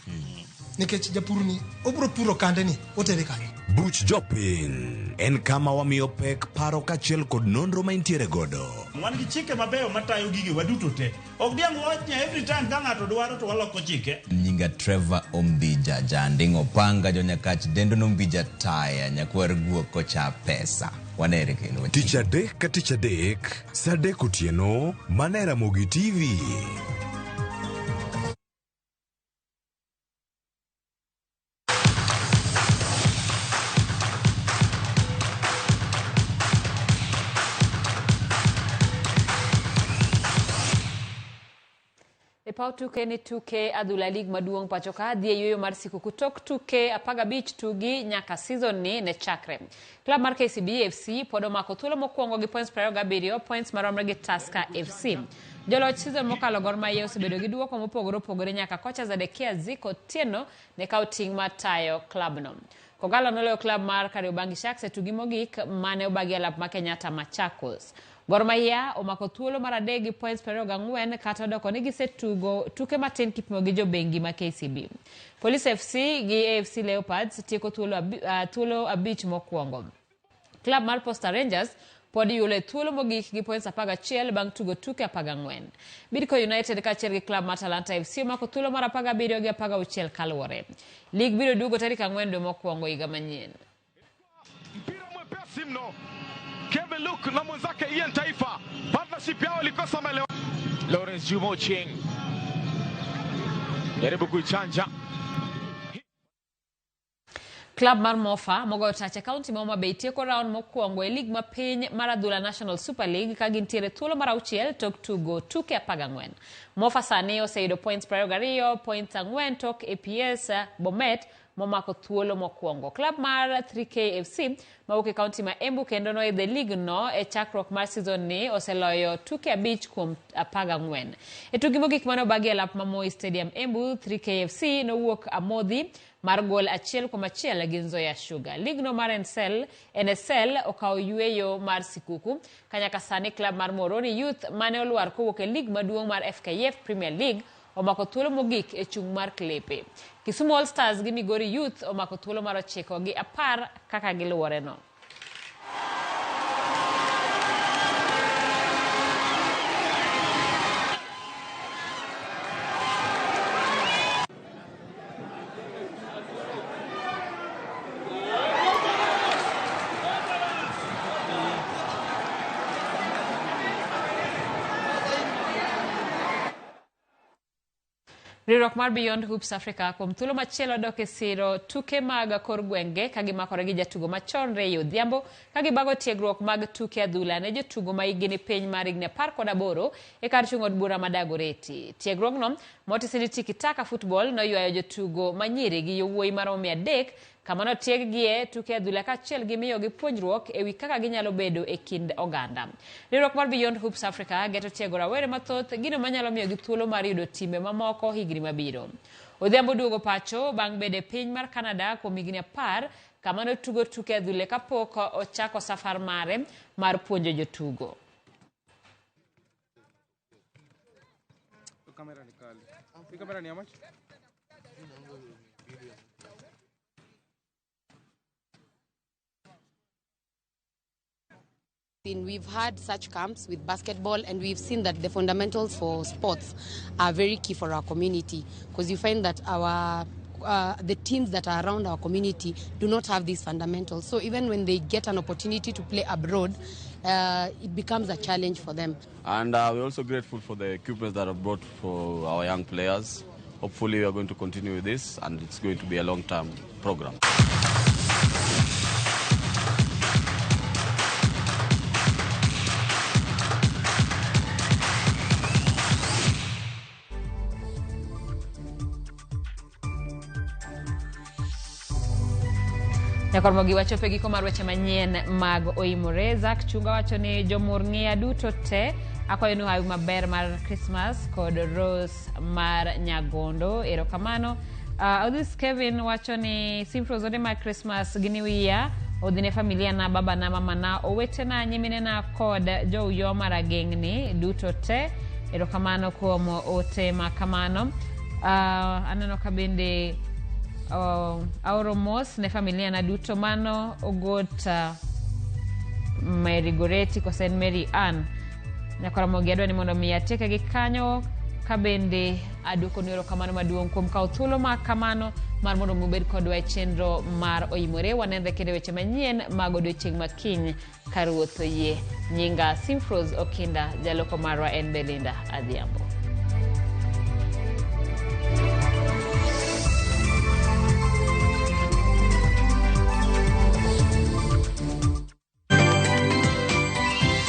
Nikech japur ni obiro puro kande ni otere kanye. Buch jopiny en kama wamiyo pek paro kaachiel kod nonro ma intiere godo. Wan gi chike mabeyo matayo gige waduto te. Ok diang' wach ni every time ka ng'ato dwaro to waloko chike. Nyinga Trevor Ombija Janding Opanga jonyakach dendo nombija taya nyakwar guok kocha pesa. Wanere kendo. Tich adek ka tich adek, saa adek otieno, mana e Ramogi TV. E paw tuke ni tuke adhula lig maduong' pacho ka dhi e yueyo mar sikuku tok tuke 15 tugi nyaka season ni ne chakre. Klab mar KCB FC pod omako thuolo mokwongo gi points 27, points maromre gi Tusker FC. Joloch season mokalo Gor Mahia osebedo gi duoko mopogore opogore nyaka kocha Zedekia Ziko Otieno ne kawo ting' mar tayo klabno. Kogalo noloyo klab mar Kariobangi Sharks e tugi mogik mane obagi e lap ma Kenyatta Machakos. Gor Mahia omako thuolo mar adek gi points 24 kata odoko ni gisetugo tuke matin kipimo gi jobengi ma KCB. Police FC gi AFC Leopards tieko thuolo abich mokwongo. Klab mar Posta Rangers pod yulo e thuolo mogik gi points 11 bang' tugo tuke 14. Bidco United kaachiel gi klab mar Talanta FC omako thuolo mar 17 gi 16 kaluwore. Lig biro duogo tarik 4 dwe mokwongo higa manyien. Mwepesi mno Kevin Luke na mwenzake Ian Taifa, partnership yao ilikosa maelewano. Lawrence Juma Ochieng jaribu kuichanja. Klab mar Mofa mogoyo tach e kaunti ma Homa Bay tieko round mokwongo e lig mapiny mar adhula National Super League ka gintiere thuolo mar auchiel tok tugo tuke 14. Mofa sani oseyudo points 22, points 4 tok APS Bomet momako thuolo mokwongo. Klab mar 3K FC mawuok e kaunti ma Embu kendo noidho e lig no e chakruok mar season ni oseloyo tuke 5 kuom 14. E tugi mogik mane obagi e lap ma Moi Stadium Embu, 3K FC nowuok amodhi mar gol 1-1 gi Nzoia Sugar. Lig no mar NSL okawo yueyo mar sikuku ka nyaka sani klab mar Moroni Youth mane olwar kowuok e lig maduong' mar FKF Premier League omako thuolo mogik e chung' mar klepe. Kisumu All Stars gi Migori Youth omako thuolo mar 9 gi 10 kaka giluwore no. Riwruok mar Beyond Hoops Africa kuom thuolo machielo dok e siro tuke mag kor gwenge ka gimakore gi jatugo machon Ray Odhiambo ka gibago tiegruok mag tuke adhula ne jotugo ma hikgi ni piny mar higni 18 e kar chung' od bura ma Dagoretti. Tiegruogno motisi ni Tiki Taka Football noywayo jotugo manyiri gi yowuoyi maromo 300 kama notieggie tuke adhula kaachiel gi miyogi puonjruok e wi kaka ginyalo bedo e kind oganda. Riwruok mar Beyond Hoops Africa geto tiego rawere mathoth gino manyalo miyogi thuolo mar yudo timbe mamoko higni mabiro. Odhiambo duogo pacho bang' bedo e piny mar Canada kuom higni 10 kama notugo tuke adhule kapok ochako safar mare mar puonjo jotugo. Kamera ni kali. Hii kamera ni how much? We've had such camps with basketball, and we've seen that the fundamentals for sports are very key for our community, because you find that the teams that are around our community do not have these fundamentals. So even when they get an opportunity to play abroad, it becomes a challenge for them. And we're also grateful for the equipment that are brought for our young players. Hopefully we are going to continue with this, and it's going to be a long-term program. Nyakormogi wachopo e giko mar weche manyien mag Oimore. Zack Chunga wacho ni jomur ng'iya duto te, akwayo ni hawi maber mar Christmas kod Rose mar Nyagondo. Erokamano. Odhis Kevin wacho ni Simfros ode mar Christmas gi New Year odhi ne familia na, baba na, mama na, owetena, nyimine na kod jouyo marageng'ni duto te. Erokamano kuom ote ma kamano. Aneno ka bende aoro mos ne familia na duto mano ogot Mary Goretti kose en Mary Ann. Nyakoramogi adwa ni mondo mi atieke gi kanyo ka bende aduoko ni erokamano maduong' kuom kawo thuolo ma kamano mar mondo mi ubed kodwa e chenro mar Oimore. Wanenre kendo e weche manyien mag odiochieng' ma kiny ka Ruoth oyie. Nyinga Simfros Okinda, jaloko marwa en Belinda Adhiambo.